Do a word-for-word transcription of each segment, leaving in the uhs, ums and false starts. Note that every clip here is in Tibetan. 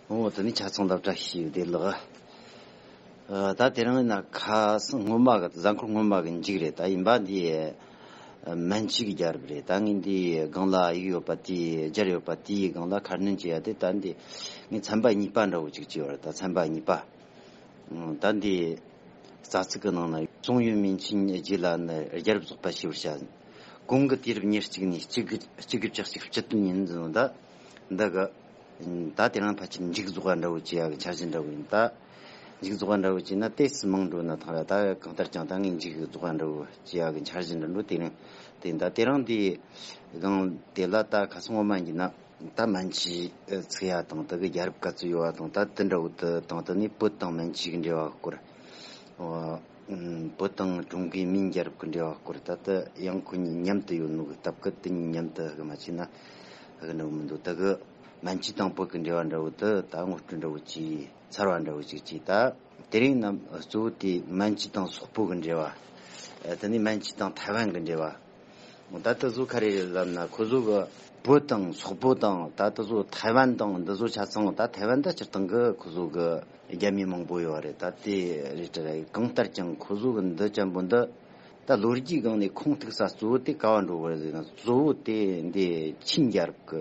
འོ་དེ་ནི་ཆ་ཚང་ལབ་བཀྲ་ཤིས་བདེ་ལེགས། ཨ། ད་དེ་རིང་ཡིན་ན་ཁ་སང་སྔོན་མ་གི་གཟའ་འཁོར་སྔོན་མ་གི་མཇུག་རེད། ད་ཡིན་པ་འདི་ཨ། མན་ཇུའི་གི་རྒྱལ་རབས་རེད། ད་ངས་འདི་སྒང་ལ་ཡིག་ཡོད་པ་དེ་སྦྱར་ཡོད་པ་དེའི་སྒང་ལ་ཁ་སྣོན་བྱས་ཡ་དེ། ད་འདི་ངས་ཚན་པ་གཉིས་པ་འདྲ་བོ་ཅིག་བྱས་ཡོད་རེད། ད་ཚན་པ་གཉིས་པ། ཨང་། ད་འདི་རྩ་ཚིག་གི་ནང་ན། 中原民间记ལ་ནི་རྒྱལ་རབས་རྫོགས་པ་ཞེས་པར་བྱ། གོང་གི་དུས་རབས་ཉེར་གཅིག་ནས་གཅིག་དགུ་གཅིག་དགུ་བརྒྱ་གཅིག་བཅུ་བདུན་ཡིན་ཟེར་ནོ། ད་འདི་གི་ད་དེ་རིང་ཕལ་ཆེར་མཇུག་རྫོགས་པ་འདྲ་བོ་བྱེད་ཡ་གི་འཆར་གཞི་འདྲ་བོ་ཡིན། ད་མཇུག་རྫོགས་པ་འདྲ་བོ་བྱས་ན་ཏོག་ཙམ་མང་འགྲོ་ན་ཐང་ར། ད་གང་ལྟར་ཀྱང་ད་ངས་མཇུག་རྫོགས་པ་འདྲ་བོ་བྱེད་ཡ་གི་འཆར་གཞི་འདྲ་འགྲོ། དེ་རིང་དེ་ད་དེ་རིང་འདི་སྒང་དེ་ལ་ད་ཁ་སང་སྔོན་མ་ཡིན་ན། ད་མན་ཇུ་ཚུགས་ཡ་དང་། དེ་གི་རྒྱལ་རབས་ག་ཚོད་ཡོད་པ་དང་། ད་དེ་འདྲ་བོ་དེ་དང་། དེ་ནས་བོད་དང་མན་ཇུ་གི་འབྲེལ་བ་སྐོར། ཨོ། བོད་དང་ཀྲུང་གོའི་མིན་རྒྱལ་རབས་ཀྱི་འབྲེལ་བ་སྐོར། ད་ལྟ་ཡང་ཁོ་གཉིས་མཉམ་དུ་ཡོད་ནོ་གི་སྟབས་ཀྱིས་དེ་གཉིས་མཉམ་དུ་གི་མ་བྱས་ན་གི་འདྲ་བོ་མི་འདུག། དེ་གི་མན་ཇུ་དང་བོད་ཀྱི་འབྲེལ་བ་འདྲ་བོ་དེ་ད་ངོ་སྤྲོད་འདྲ་བོ་བྱས། ཚར་བ་འདྲ་བོ་ཅིག་བྱས། ད་དེ་རིང་ནམ་གཙོ་བོ་དེ་མན་ཇུ་དང་སོག་པོ་གི་འབྲེལ་བ། ཨ། དེ་ནས་མན་ཇུ་དང་ཐའེ་ཝན་གི་འབྲེལ་བ། ད་དེ་ཚོ་ག་རེ་རེད་ལབ་ན། ཁོ་ཚོ་གི་བོད་དང་སོག་པོ་དང་། ད་དེ་ཚོ་ཐའེ་ཝན་དང་འདི་ཚོ་ཆ་ཚང་། ད་ཐའེ་ཝན་ད་སྤྱིར་བཏང་གི་ཁོ་ཚོ་གི་རྒྱ་མི་མང་པོ་ཡོད་རེད། ད་དེ་རེད་དྲ་ར། གང་ལྟར་ཀྱང་ཁོ་ཚོ་གི་འདི་ཅན་པོ་འདི་ད་ལོ་རྒྱུས་སྒང་ནས་ཁུངས་གཏུགས་ས་གཙོ་བོ་དེ་ག་བ་འགྲོ་གི་རེད་ཟེར་ན། གཙོ་བོ་དེ་འདི་ཆིན་རྒྱལ་རབས་ཀྱི་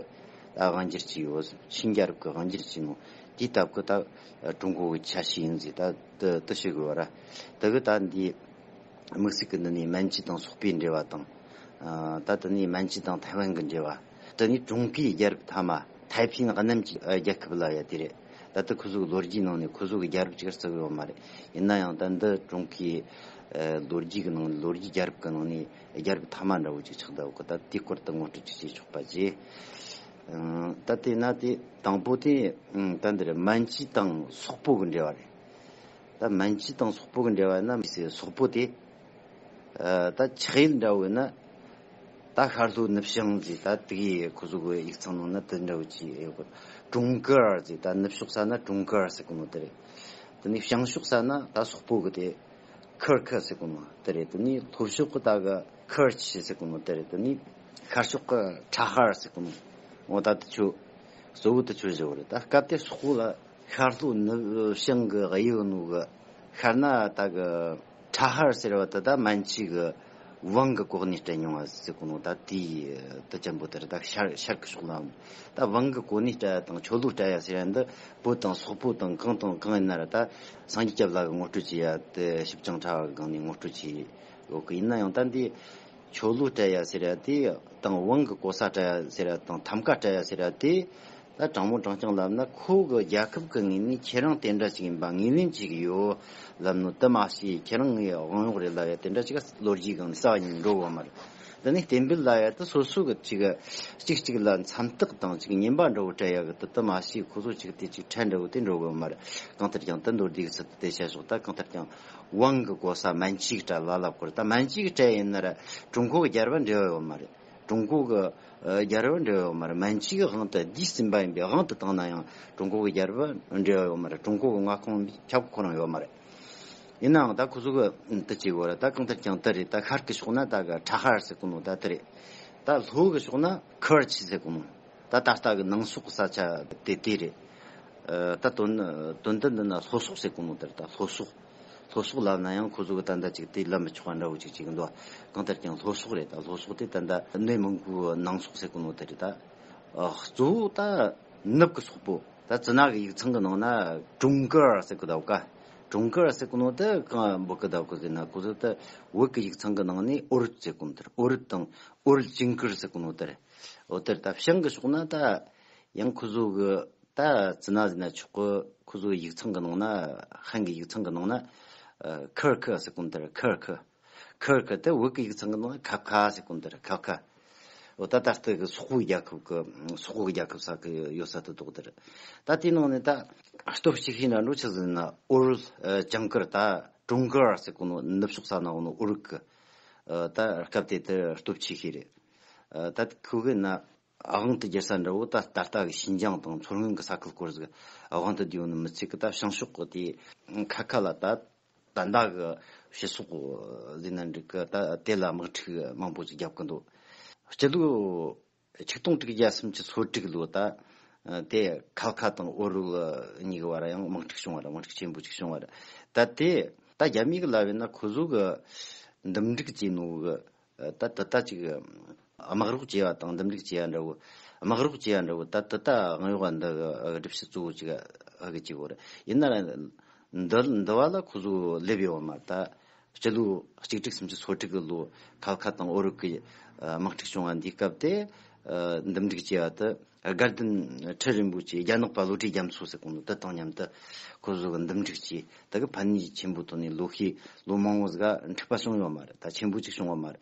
ད་དབང་སྒྱུར་བྱས་ཡོད། ཆིན་རྒྱལ་རབས་ཀྱི་དབང་སྒྱུར་བྱས་ནོ་དེའི་སྟབས་ཀྱིས་ད་ཀྲུང་གོ་གི་ཆ་ཤས་ཡིན་ཟེར། ད་དེ་དེ་བཤད་དགོས་པ་ར། དེ་གི་ད་འདི་དམིགས་བསལ་གྱི་འདི་ནས་མན་ཇུ་དང་སོག་པོའི་འབྲེལ་བ་དང་། ཨ། ད་དེ་ནས་མན་ཇུ་དང་ཐའེ་ཝན་གྱི་འབྲེལ་བ། དེ་ནས་ཀྲུང་གོའི་རྒྱལ་རབས་ཐ་མ། ཐའེ་ཕིང་གནམ་གྱི་རྒྱལ་ཁབ་ལབ་ཡ་དེ་རེད། ད་ལྟ་ཁོ་ཚོ་གི་ལོ་རྒྱུས་ནང་ནས་ཁོ་ཚོ་གི་རྒྱལ་རབས་ཅིག་བརྩི་གི་ཡོད་མ་རེད། ཡིན་ན་ཡང་ད་འདི་ཀྲུང་གོའི་ཨ། ལོ་རྒྱུས་ཀྱི་ནང་ནས། ལོ་རྒྱུས་རྒྱལ་རབས་ཀྱི་ནང་ནས་རྒྱལ་རབས་ཐ་མ་འདྲ་བོ་ཅིག་ཆགས་བསྡད་ཡོད་གི། ད་དེའི་སྐོར་དུ་ངོ་སྤྲོད་ཅིག་བྱེད་ཆོག་པ་བྱས། ཨ། ད་དེ་ན་དེ་དང་པོ་དེ། ཨ། ད་འདི་རེད། མན་ཇུ་དང་སོག་པོ་གི་འབྲེལ་བ་རེད། ད་མན་ཇུ་དང་སོག་པོ་གི་འབྲེལ་བ་ན། མི་སི་སོག་པོ་དེ། ཨ། ད་ཆགས་ཡུལ་འདྲ་བོ་ཡིན་ན། ད་ཤར་ལྷོ་ནུབ་བྱང་ཟེར། ད་དེ་གི་ཁོ་ཚོ་གི་ཡིག་ཚང་ནང་ན་དེ་འདྲ་བོ་ཅིག་ཡོད་གི། ཀྲུང་ཀེར་ཟེར། ད་ནུབ་ཕྱོགས་ས་ན་ཀྲུང་ཀེར་ཟེར་གོ་ནོ་དེ་རེད། དེ་ནས་བྱང་ཕྱོགས་ས་ན་ད་སོག་པོ་གི་དེ་ཁེར་ཁེ་ཟེར་གོ་ནོ་དེ་རེད། དེ་ནས་ལྷོ་ཕྱོགས་གི་ད་གི་ཁེར་ཆི་ཟེར་གོ་ནོ་དེ་རེད། དེ་ནས་ཤར་ཕྱོགས་གི་ཁྲ་ཧར་ཟེར་གོ་ནོ། འོ་ད་དེ་ཆོ་གཙོ་བོ་དེ་ཆོ་བཞི་བོ་རེད། ད་སྐབས་དེ་སོག་པོ་ལ་ཤར་ལྷོ་ནུབ་བྱང་གི་དབྱེ་བ་ནོ་གི། ཤར་ན་ད་གི་ཁྲ་ཧར་ཟེར་བ་དེ་ད་མན་ཇུ་གི་ཝང་གི་གོ་གནས་སྤྲད་མྱོང་བ་ཟེར་གོ་ནོ། ད་དེའི་དེ་ཅན་པོ་དེ་རེད། ད་ཤར་ཤར་གི་ཕྱོགས་ལ་ད་ཝང་གི་གོ་གནས་སྤྲད་ཡ་དང་ཆོ་ལོ་སྤྲད་ཡ་ཟེར་ཡ་འདི་བོད་དང་སོག་པོ་དང་གང་དང་གང་ཡིན་ན་ར། ད་སངས་རྒྱས་སྐྱབས་ལ་གི་ངོ་སྤྲོད་བྱེད་ཡ་དེ་ཞིབ་ཅིང་ཕྲ་བ་གི་སྒང་ནས་ངོ་སྤྲོད་བྱེད་ཡོད་གི། ཡིན་ན་ཡང་ད་འདི་ཆོ་ལོ་སྤྲད་ཡ་ཟེར་ཡ་དེ་དང་ཝང་གི་གོ་ས་སྤྲད་ཡ་ཟེར་ཡ་དང་ཐམ་ཀ་སྤྲད་ཡ་ཟེར་ཡ་དེ། ད་དྲང་མོ་དྲང་རྐྱང་ལབ་ན། ཁོ་གི་རྒྱལ་ཁབ་ཀྱི་ངོས་ནས་ཁྱེད་རང་དེ་འདྲ་ཞིག་ཡིན་པ་ངོས་ལེན་བྱེད་ཀྱི་ཡོད་ལབ་ནོ་དེ་མ་ཤེས། ཁྱེད་རང་ངའི་དབང་འོག་རེད་ལབ་ཡ་དེ་འདྲ་ཞིག་ལོ་རྒྱུས་སྒང་ནས་རྩ་བ་ཉིད་ནས་འགྲོ་གི་ཡོད་མ་རེད། འདི་ནས་གཏན་འབེབས་ལབ་ཡ་དེ་སོ་སོ་གི་ཅིག་གཅིག་གཅིག་ལ་མཚན་རྟགས་དང་ཅིག་ཉན་པ་འདྲ་བོ་སྤྲད་ཡ་གི་དེ་དེ་མ་ཤེས། ཁོ་ཚོ་ཅིག་དེ་ཅིག་ཁྲལ་འདྲ་བོ་དེ་འགྲོ་གི་ཡོད་མ་རེད། གང་ལྟར་ཀྱང་དེ་མདོར་བསྡུས་ཀྱི་ཚུལ་དུ་དེ་བཤད་ཆོག། ད་གང་ལྟར་ཀྱང་ཝང་གི་གོ་ས་མན་ཇུ་གི་སྤྲད་ལ་ལབ་དགོས་རེད། ད་མན་ཇུ་གི་སྤྲད་ཡིན་ན་ར་ཀྲུང་གོ་གི་རྒྱལ་རབས་འབྲེལ་བ་ཡོད་མ་རེད། ཀྲུང་གོ་གི་ཨ་རྒྱལ་རབས་འབྲེལ་བ་ཡོད་མ་རེད། མན་ཇུ་གི་དབང་དུ་བསྡུས་ཟིན་པ་ཡིན་པས། དབང་དུ་བཏང་ན་ཡང་ཀྲུང་གོ་གི་རྒྱལ་རབས་འབྲེལ་བ་ཡོད་མ་རེད། ཀྲུང་གོ་གི་མངའ་ཁོངས་ཁྱབ་ཁོ་རང་ཡོད་མ་རེད། ཡིན་ནའང་ད་ཁོ་ཚོ་གི་དེ་བྱེད་དགོས་རེད། ད་གང་ལྟར་ཀྱང་དེ་རེད། ད་ཤར་གི་ཕྱོགས་ན་ད་གི་ཁྲ་ཧར་ཟེར་གོ་ནོ་ད་དེ་རེད། ད་ལྷོ་གི་ཕྱོགས་ན་ཁེར་ཆི་ཟེར་གོ་ནོ། ད་ད་ལྟ་གི་ནང་སོག་གི་ས་ཆ་དེ་དེ་རེད། ཨ། ད་དོན་དོན་དུ་འདི་ན་ལྷོ་སོག་ཟེར་གོ་ནོ་དེ་རེད། ད་ལྷོ་སོག་ལྷོ་སོག་ལབ་ན་ཡང་ཁོ་ཚོ་གི་ད་ལྟ་ཅིག་དེ་ལབ་མི་ཆོག་པ་འདྲ་བོ་ཅིག་ཅིག་འདུག། གང་ལྟར་ཀྱང་ལྷོ་སོག་རེད། ད་ལྷོ་སོག་དེ་ད་ལྟ་གནས་མོན་གྷོའི་ནང་སོག་ཟེར་གོ་ནོ་དེ་རེད། ད་ཨ་གཙོ་བོ་ད་ནུབ་གི་སོག་པོ། ད་ཙི་ན་གི་ཡིག་ཚང་གི་ནང་ན་ཀྲུང་ཀེར་ཟེར་གི་འདུག་ག། ཀྲུང་ཀེར་ཟེར་གོ་ནོ་དེ་གང་འབོད་གི་འདུག་གི་ཟེར་ན། ཁོ་ཚོ་ད་བོད་གི་ཡིག་ཚང་གི་ནང་ནས་ཨོ་རུད་ཟེར་གོ་ནོ་དེ་རེད། ཨོ་རུད་དང་ཨོ་རུད་ཅིང་ཀེར་ཟེར་གོ་ནོ་དེ་རེད། འོ་དེར་ད་བྱང་གི་ཕྱོགས་ན་ད་ཡང་ཁོ་ཚོ་གི་ད་ཙི་ན་ཟེར་ན་ཆོག་གི། ཁོ་ཚོ་ཡིག་ཚང་གི་ནང་ན། ཧན་གི་ཡིག་ཚང་གི་ནང་ན་ཨ་ཁེར་ཁེ་ཟེར་གོ་ནོ་དེ་རེད། ཁེར་ཁེ། ཁེར་ཁེ་དེ་བོད་གི་ཡིག་ཚང་གི་ནང་ན་ཁ་ཁ་ཟེར་གོ་ནོ་དེ་རེད། ཁ་ཁ། འོ་ད་ད་ལྟ་གི་སོག་པོའི་རྒྱལ་ཁབ་གི་སོག་པོ་གི་རྒྱལ་ཁབ་ས་གི་ཡོད་ས་དེ་འདུག་དེ་རེད། ད་དེའི་ནང་ནས་ད་སྟོབས་ཆེ་ཤོས་ན་འགྲོ་ཆི་ཟེར་ན་ཨོ་རུད་ཨ་ཅང་ཀེར། ད་ཀྲུང་ཀེར་ཟེར་གོ་ནོ་ནུབ་ཕྱོགས་ས་ན་འོ་ནོ་ཨོ་རུད་གི། ཨ་ད་སྐབས་དེ་དེ་སྟོབས་ཆེ་ཤོས་རེད། ཨ་ད་ཁོ་གི་ན་དབང་དུ་བསྒྱུར་ས་འདྲ་བོ་ད་ད་ལྟ་གི་ཤིན་ཅང་དང་མཚོ་སྔོན་གི་ས་ཁུལ་སྐོར་ཟིག་དབང་དུ་བསྡུས་ཡོད་ནི་མི་ཚད་གི། ད་བྱང་ཕྱོགས་གི་དེ་ཁ་ཁ་ལ་ད་ད་ལྟ་གི་སྤྱི་ཚོགས་ཟེར་ན་འགྲིག་གི། ད་དེ་ལ་དམག་འཁྲུག་མང་པོ་ཅིག་རྒྱབ་གི་འདུག། སྤྱི་ལོ་ཆིག་སྟོང་དྲུག་བརྒྱ་སུམ་ཅུ་སོ་དྲུག་ལོ་ད་ ཨ། དེ་ཁལ་ཁ་དང་ཨོ་རོག་གཉིས་ཀྱི་བར་ཡང་དམག་འཁྲུག་བྱུང་བ་རེད། དམག་འཁྲུག་ཆེན་པོ་ཅིག་བྱུང་བ་རེད། ད་དེ་ད་རྒྱ་མི་གི་ལབ་ཡིན་ན་ཁོ་ཚོ་གི་འདུམ་འགྲིག་བྱས་ནོ་གི། ད་དེ་ད་ཅིག་དམག་རོགས་བྱས་པ་དང་འདུམ་འགྲིག་བྱས་པ་འདྲ་བོ། དམག་རོགས་བྱས་པ་འདྲ་བོ། ད་དེ་ད་དངོས་ཡོད་འདི་གི་སྒྲུབ་བྱེད་གཙོ་བོ་ཅིག་གི་གཅིག་བོ་རེད། ཡིན་ན་ར་འདི་འདི་བ་ལ་ཁོ་ཚོ་སླེབས་ཡོད་མ་རེད། ད་སྤྱི་ལོ་གཅིག་དྲུག་སུམ་ཅུ་སོ་དྲུག་གི་ལོ་ཁལ་ཁ་དང་ཨོ་རོག་གི་དམག་འཁྲུག་བྱུང་བ་འདིའི་སྐབས་དེ། འདུམ་འགྲིག་བྱས་པ་དེ་དགའ་ལྡན་ཁྲི་རིན་པོ་ཆེ་རྒྱ་ནག་པ་བློ་གྲོས་རྒྱ་མཚོ་ཟེར་གོ་ནོ་དེ་དང་མཉམ་དུ་ཁོ་ཚོ་གི་འདུམ་འགྲིག་བྱས། དེ་གི་ཕན་ནུས་ཆེན་པོ་ཐོག་ནས་ལོ་ཤས་ལོ་མང་བོ་ཟིག་འཁྲུག་པ་བྱུང་ཡོད་མ་རེད། ད་ཆེན་པོ་ཅིག་བྱུང་བ་མ་རེད།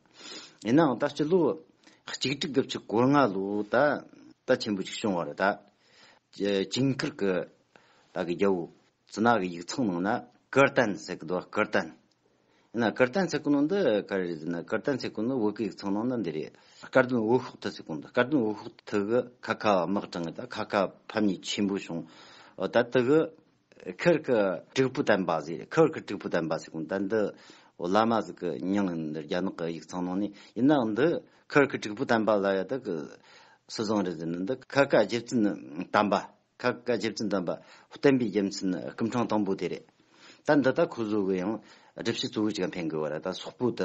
ཡིན་ནའང་ད་སྤྱི་ལོ་གཅིག་དྲུག་དགུ་བཅུ་གོ་ལྔ་ལོ་ད་ད་ཆེན་པོ་ཅིག་བྱུང་བ་རེད། ད་ཅིང་གིར་གི་ད་གི་རྒྱལ་པོ་ཙི་ན་གི་ཡིག་ཚང་ནང་ན་ཀིར་ཏན་ཟེར་གི་འདུག་ཀིར་ཏན། ཡིན་ན་ཀིར་ཏན་ཟེར་གོ་ནོ་འདི་ག་རེ་རེད་ཟེར་ན། ཀིར་ཏན་ཟེར་གོ་ནོ་བོད་ཀྱི་ཡིག་ཚང་ནང་ན་འདི་རེད། སྐལ་ལྡན་འོད་ཤོག་ཐུ་ཟེར་གོ་ནོ། སྐལ་ལྡན་འོད་ཤོག་ཐུ་གི་ཁ་ཁ་དམག་དྲངས་གི་ད་ཁ་ཁ་ཕམ་ཉེས་ཆེན་པོ་བྱུང་། འོ་ད་དེ་གི་ཁིར་གི་དྲུག་པོ་བསྟན་པ་ཟེར། ཁིར་གི་དྲུག་པོ་བསྟན་པ་ཟེར་གོ་ནོ། ད་འདི་འོ་བླ་མ་ཟིག་གི་མྱིང་ཡིན། འདི་རྒྱ་ནག་གི་ཡིག་ཚང་ནང་ནས། ཡིན་ནའང་འདི་ཁིར་གི་དྲུག་པོ་བསྟན་པ་ལ་ཡ་ད་གི་སུ་བཟང་རེད་ཟེར་ན། འདི་ཁ་ཁ་རྗེ་བཙུན་དམ་པ། ཁ་ཁ་རྗེ་བཙུན་དམ་པ་བསྟན་པའི་རྒྱལ་མཚན་སྐུ་ཕྲེང་དང་པོ་དེ་རེད། ད་འདི་ད་ཁོ་ཚོ་གི་ཡང་སྒྲུབ་བྱེད་གཙོ་བོ་ཅིག་འཕེན་དགོས་པ་རེད། ད་སོག་པོ་ད་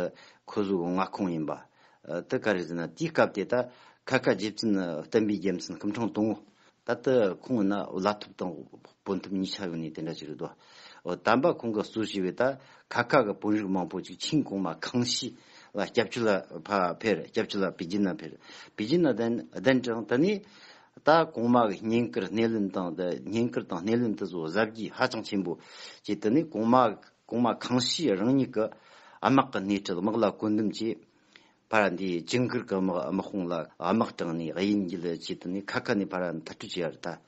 ཁོ་ཚོ་གི་མངའ་ཁོངས་ཡིན་པ། ཨ། དེ་ག་རེ་ཟེར་ན། དེའི་སྐབས་དེ་ད་ཁ་ཁ་རྗེ་བཙུན་བསྟན་པའི་རྒྱལ་མཚན་སྐུ་ཕྲེང་དང་པོ། ད་ལྟ་ཁོང་ཡིན་ན་བླ་ཐབས་དང་སྤོན་ཐབས་གཉིས་ཆ་ཡོད་ནི་དེ་འདྲ་ཅིག་རེད་དོ། འོ་དམ་པ་ཁོང་གིས་གཙོ་བྱས་པའི་ད་ཁ་ཁ་གི་དཔོན་རིགས་མང་པོ་ཅིག་ཆིང་གོང་མ་ཁང་ཤིས་ལ་སྐྱབས་བཅོལ་ལ་ཕར་ཕེབས། སྐྱབས་བཅོལ་ལ་པེ་ཅིན་ན་ཕེབས། པེ་ཅིན་ན་གདན་གདན་དྲངས། དེ་ནས་ད་གོང་མ་གི་བསྙེན་བཀུར་སྣེ་ལེན་དང་། དེ་བསྙེན་བཀུར་དང་སྣེ་ལེན་དེ་ཚོ་གཟབ་རྒྱས་ཧ་ཅང་ཆེན་པོ་བྱས། དེ་ནས་གོང་མ་གོང་མ་ཁང་ཤིས་རང་ཉིད་ཀྱིས་དམག་གི་སྣེ་ཁྲིད། དམག་ལ་བཀོད་འདོམས་བྱས། ཕར་འདི་ཅིང་གིར་གྱི་དམག་དམག་དཔུང་ལ་དམག་དྲངས་ནས་དབྱིན་ཡུལ་བྱས། དེ་ནས་ཁ་ཁ་ནས་ཕར་མཐར་སྐྲོད་བྱས་པ་རེད། ད་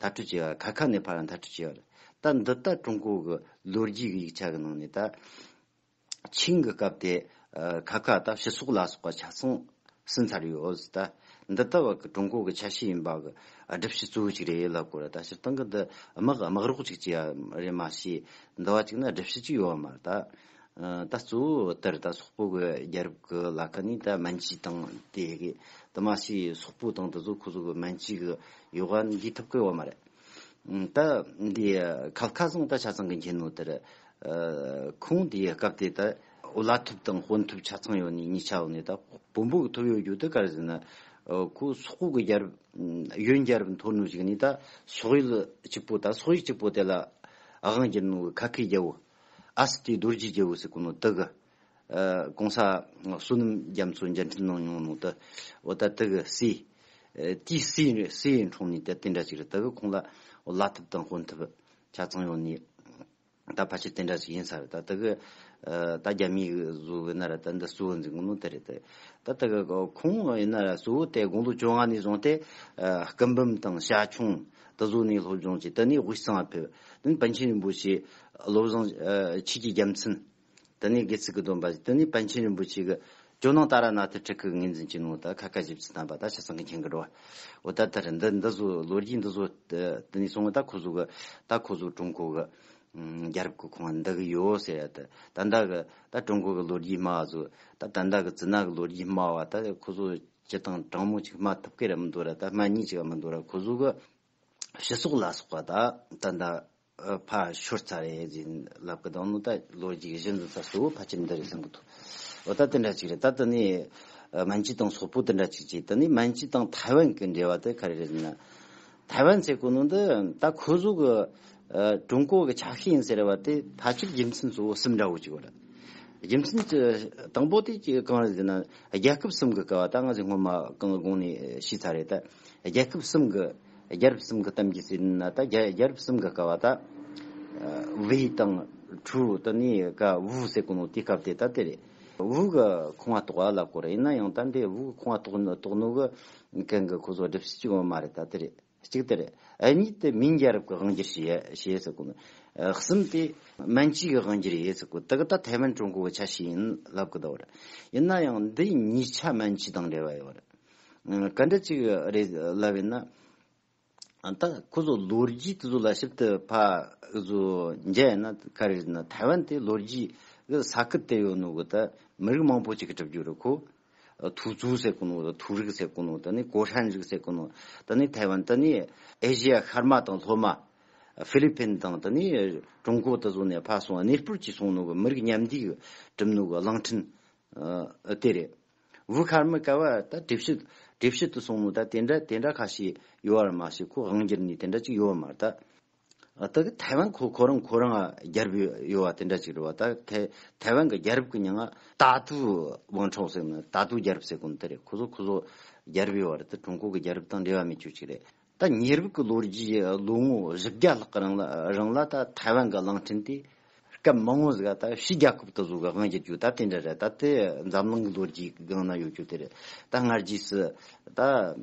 མཐར་སྐྲོད་བྱས་པ། ཁ་ཁ་ནས་ཕར་མཐར་སྐྲོད་བྱས་པ་རེད། ད་འདི་ད་ཀྲུང་གོ་གི་ལོ་རྒྱུས་ཀྱི་ཡིག་ཆ་གི་ནང་ནས་ད་ཆིང་གི་སྐབས་དེ། ཨ། ཁ་ཁ་ད་ཕྱི་སོག་ལ་སོགས་པ་ཆ་ཚང་ཟིན་ཚར་ཡོད། ད་འདི་ལྟ་བུ་གི་ཀྲུང་གོ་གི་ཆ་ཤས་ཡིན་པ་གི་སྒྲུབ་བྱེད་གཙོ་བོ་ཅིག་རེད་ལབ་དགོས་རེད། ད་སྤྱིར་བཏང་གི་འདི་དམག་དམག་རོགས་ཅིག་བྱས་པ་རེད་མ་གཞི། འདི་བ་ཅིག་ན་སྒྲུབ་བྱེད་ཅིག་ཡོད་པ་མ་རེད། ད་ཨ། ད་གཙོ་བོ་དེར་ད་སོག་པོ་གི་རྒྱལ་རབས་གི་ལ་ཁ་ནས་ད་མན་ཇུ་དང་དེ་གི་དུ་མ་ཞིག་སོག་པོ་དང་དེ་ཚོ་ཁོ་ཚོ་གི་མན་ཇུ་གི་ཡོ་ག་འདི་ཐུབ་ཀི་ཡོད་མ་རེད། ད་འདི་ཁལ་ཁ་ཟུང་ད་ཆ་ཚང་གི་མཁྱེན་ནོ་དེར། ཨ། ཁོང་དེའི་སྐབས་དེ་ད་བླ་ཐབས་དང་དཔོན་ཐབས་ཆ་ཚང་ཡོད་ནི་གཉིས་ཆ་ཡོད་ནི། ད་དཔོན་པོ་གི་ཐོབ་ཡོད་རྒྱུ་དེ་ག་རེ་ཟེར་ན། ཨ། ཁོ་སོག་པོ་གི་རྒྱལ་རབས་ཡོན་རྒྱལ་རབས་འཐོར་ནོ་ཞིག་ནི། ད་སོག་ཡུལ་གཅིག་པོ། ད་སོག་ཡུལ་གཅིག་པོ་དེ་ལ་དབང་བསྒྱུར་ནོ་གི་ཁ་ཁའི་རྒྱལ་པོ། ཨ་སི་ཏི་རྡོ་རྗེ་རྒྱལ་པོ་ཟེར་གོ་ནོ་དེ་གི། ཨ། གོང་ས་བསོད་ནམས་རྒྱ་མཚོ་མཇལ་འཕྲད་གནང་མྱོང་ནོ་དེ། འོ་ད་དེ་གི་སྲས། ཨ། དེའི་སྲས་སྲས་འཁྲུངས་ནི་དེ་དེ་འདྲ་ཅིག་རེད། དེ་གི་ཁོང་ལ་བླ་ཐབས་དང་དཔོན་ཐབས་ཆ་ཚང་ཡོད་ནི། ད་ཕལ་ཆེར་དེ་འདྲ་ཅིག་ཡིན་ས་རེད། ད་དེ་གི། ཨ། ད་རྒྱ་མིའི་བཟོ་གི་ན་ར་ད་འདི་གཙོ་བོ་འཛིན་གོ་ནོ་དེ་རེད་དེ། ད་དེ་གི་ཁོང་ཡིན་ན་ར་གཙོ་བོ་དེ་དགུང་ལོ་བཅོ་ལྔ་ནས་བཟུང་སྟེ། ཨ། སྐུ་འབུམ་དང་ཞྭ་ཆུང་དེ་བཟོ་ནས་སློབ་སྦྱོང་བྱས། དེ་ནས་དབུས་གཙང་ང་ཕེབས། དེ་ནས་པཎ་ཆེན་རིན་པོ་ཆེ་བློ་བཟང་ཆོས་ཀྱི་རྒྱལ་མཚན། དེ་ནས་དགེ་ཚུལ་གྱི་སྡོམ་པ། དེ་ནས་པཎ་ཆེན་རིན་པོ་ཆེ་གི་ཇོ་ནང་ཏཱ་ར་ནཱ་ཐ་ཁྲིད་ཀྱི་ངོས་འཛིན་བྱས་ནོ། ད་ཁ་ཁ་རྗེ་བཙུན་དམ་པ་ད་ཆ་ཚང་གི་མཁྱེན་གི་འགྲོ་བ། འོ་ད་ད་རེད། འདི་འདི་ཚོ་ལོ་རྒྱུས་འདི་ཚོ་དེ་ནས་སོང་བ། ད་ཁོ་ཚོ་གི་ད་ཁོ་ཚོ་ཀྲུང་གོ་གི་རྒྱལ་རབས་ཀྱི་ཁོངས་འདུ་གི་ཡོད་ཟེར་ཡ། ད་ད་ལྟ་གི་ད་ཀྲུང་གོ་གི་ལོ་རྒྱུས་སྨྲ་བ་ཚོ། ད་ད་ལྟ་གི་ཙི་ན་གི་ལོ་རྒྱུས་སྨྲ་བ་ད་ཁོ་ཚོ་སྤྱིར་བཏང་དྲང་མོ་ཅིག་སྨྲ་ཐུབ་ཀི་ར་མི་འདུག་ར། ད་སྨྲ་ཉན་ཅིག་ར་མི་འདུག་ར། ཁོ་ཚོ་གི་ཕྱི་སོག་ལ་སོགས་པ་ད་ད་ད། ཨ། ཕར་ཤོར་ཚར་རེད་ཟེར་ལབ་གི་འདུག་ནོ། ད་ལོ་རྒྱུས་གཞི་འཛིན་ས་གཙོ་བོ་ཕལ་ཆེར་འདི་རེད་བསམ་གི་འདུག་འོ་ད་དེ་འདྲ་ཅིག་རེད། ད་དེ་ནས་ཨ། མན་ཇུ་དང་སོག་པོ་དེ་འདྲ་ཅིག་བྱས། དེ་ནས་མན་ཇུ་དང་ཐའེ་ཝན་གྱི་འབྲེལ་བ་དེ་ག་རེ་རེད་ཟེར་ན། ཐའེ་ཝན་ཟེར་གོ་ནོ་འདི་ད་ཁོ་ཚོ་གི་ཨ། ཀྲུང་གོ་གི་ཆ་ཤས་ཡིན་ཟེར་བ་དེ་ཕལ་ཆེར་རྒྱུ་མཚན་གཙོ་བོ་གསུམ་འདྲ་བོ་ཅིག་ཡོད་རེད། རྒྱུ་མཚན་གྱི་དང་པོ་དེ་ཅིག་གང་རེད་ཟེར་ན། རྒྱལ་ཁབ་གསུམ་གྱི་སྐབས་བ་ད་ང་ཚོས་སྔོན་མ་གང་གོང་ནས་ཤེས་ཚར་རེད། ད་རྒྱལ་ཁབ་གསུམ་གྱི། རྒྱལ་རབས་གསུམ་གྱི་གཏམ་རྒྱུད་ཟེར་ན། ད་རྒྱལ་རྒྱལ་རབས་གསུམ་གྱི་སྐབས་བ་ད་ཝེ་དང་ཁྲུའུ། དེ་ནས་ག་ཝུའུ་ཟེར་གོ་ནོ་དེའི་སྐབས་དེ་ད་དེ་རེད། ཝུའུ་གི་ཁོངས་བ་གཏོགས་པ་ལབ་དགོས་རེད། ཡིན་ན་ཡང་ད་འདི་ཝུའུ་གི་ཁོངས་བ་གཏོགས་ནོ་གཏོགས་ནོ་གི་གན་གི་ཁོ་ཚོ་སྒྲུབ་བྱེད་ཅིག་ཡོད་མ་རེད། ད་དེ་རེད། གཅིག་དེ་རེད། ཨ། གཉིས་དེ་མིང་རྒྱལ་རབས་ཀྱི་དབང་སྒྱུར་བྱས་བྱས་ཟེར་གོ་ནོ། ཨ། གསུམ་དེ་མན་ཇུ་གི་དབང་སྒྱུར་ཡིན་ཟེར་གོ། དེ་གི་ད་ཐའེ་ཝན་ཀྲུང་གོ་གི་ཆ་ཤས་ཡིན་ལབ་གི་འདུག་རེད། ཡིན་ན་ཡང་འདི་གཉིས་ཆ་མན་ཇུ་དང་འབྲེལ་བ་ཡོད་རེད། ཨ། ག་འདྲ་ཅིག་རེད་ལབ་ཡིན་ན། ཨ། ད་ཁོ་ཚོ་ལོ་རྒྱུས་དེ་ཚོ་ལ་ཞིབ་ཏུ་ཕར་ཚོ་མཇལ་ཡིན་ན། ག་རེ་རེད་ན། ཐའེ་ཝན་དེ་ལོ་རྒྱུས་གི་ས་ཁུལ་དེ་ཡོད་ནོ་གི་ད་མི་རིགས་མང་པོ་ཅིག་གིས་གྲུབ་རྒྱུ་རེད། ཁོ་ ཐུའུ་ཙུའུ་ཟེར་གོ་ནོ། ཐུའུ་རིགས་ཟེར་གོ་ནོ། ད་ནི་ཀོ་ཧྲན་རིགས་ཟེར་གོ་ནོ། ད་ནི་ཐའེ་ཝན། ད་ནི་ཨེ་ཤི་ཡ་ཤར་མ་དང་ལྷོ་མ། ཧྥི་ལི་ཕིན་དང་ད་ནི་ཀྲུང་གོ་དེ་ཚོ་ནས་ཕར་སོང་གནས་སྤོར་གྱིས་སོང་ནོ་གི་མི་རིགས་མཉམ་འདུས་ཀྱི་གྲུབ་ནོ་གི་གླིང་ཕྲན་ཨ་དེ་རེད། ཝུ་ཁར་མི་ཀ་བ་ད་དེབ་སྐྱེལ་དེབ་སྐྱེལ་དུ་སོང་ནོ་ད་དེ་འདྲ་དེ་འདྲ་ཁ་ཤས་ཡོད་པ་རེད་མ་ཟད། ཁོ་དབང་སྒྱུར་ནས་དེ་འདྲ་ཅིག་ཡོད་པ་མ་རེད་ད། ད་གི་ཐའེ་ཝན་ཁོ་ཁོ་རང་ཁོ་རང་རྒྱལ་པོ་ཡོད་པ་དེ་འདྲ་ཅིག་རེད་བ། ད་ཐའེ་ཐའེ་ཝན་གི་རྒྱལ་རབས་ཀྱི་མྱིང་ང་ཏ་ཏུའུ་ཝང་ཁྲའོ་ཟེར་ནི། ཏ་ཏུའུ་རྒྱལ་རབས་ཟེར་གོ་ནི་དེ་རེད། ཁོ་ཚོ་ཁོ་ཚོ་རྒྱལ་རབས་ཡོད་པ་རེད། ད་ཀྲུང་གོ་གི་རྒྱལ་རབས་དང་འབྲེལ་བ་མེད་ཅོ་ཅིག་རེད། ད་ཉེ་རབས་ཀྱི་ལོ་རྒྱུས་ལོ་ངོ་བཞི་བརྒྱ་ལྷག་གི་རིང་ལ་རིང་ལ་ད་ཐའེ་ཝན་གི་གླིང་ཕྲན་དེ་སྐབས་མང་བོ་ཟིག་ད་ཕྱིའི་རྒྱལ་ཁབ་དེ་ཚོ་གི་དབང་བསྒྱུར་རྒྱུ་ད་དེ་འདྲ་རེད། ད་དེ་འཛམ་གླིང་གི་ལོ་རྒྱུས་སྒང་ན་ཡོད་རྒྱུ་དེ་རེད། ད་སྔ་རྗེས་སུ་ད་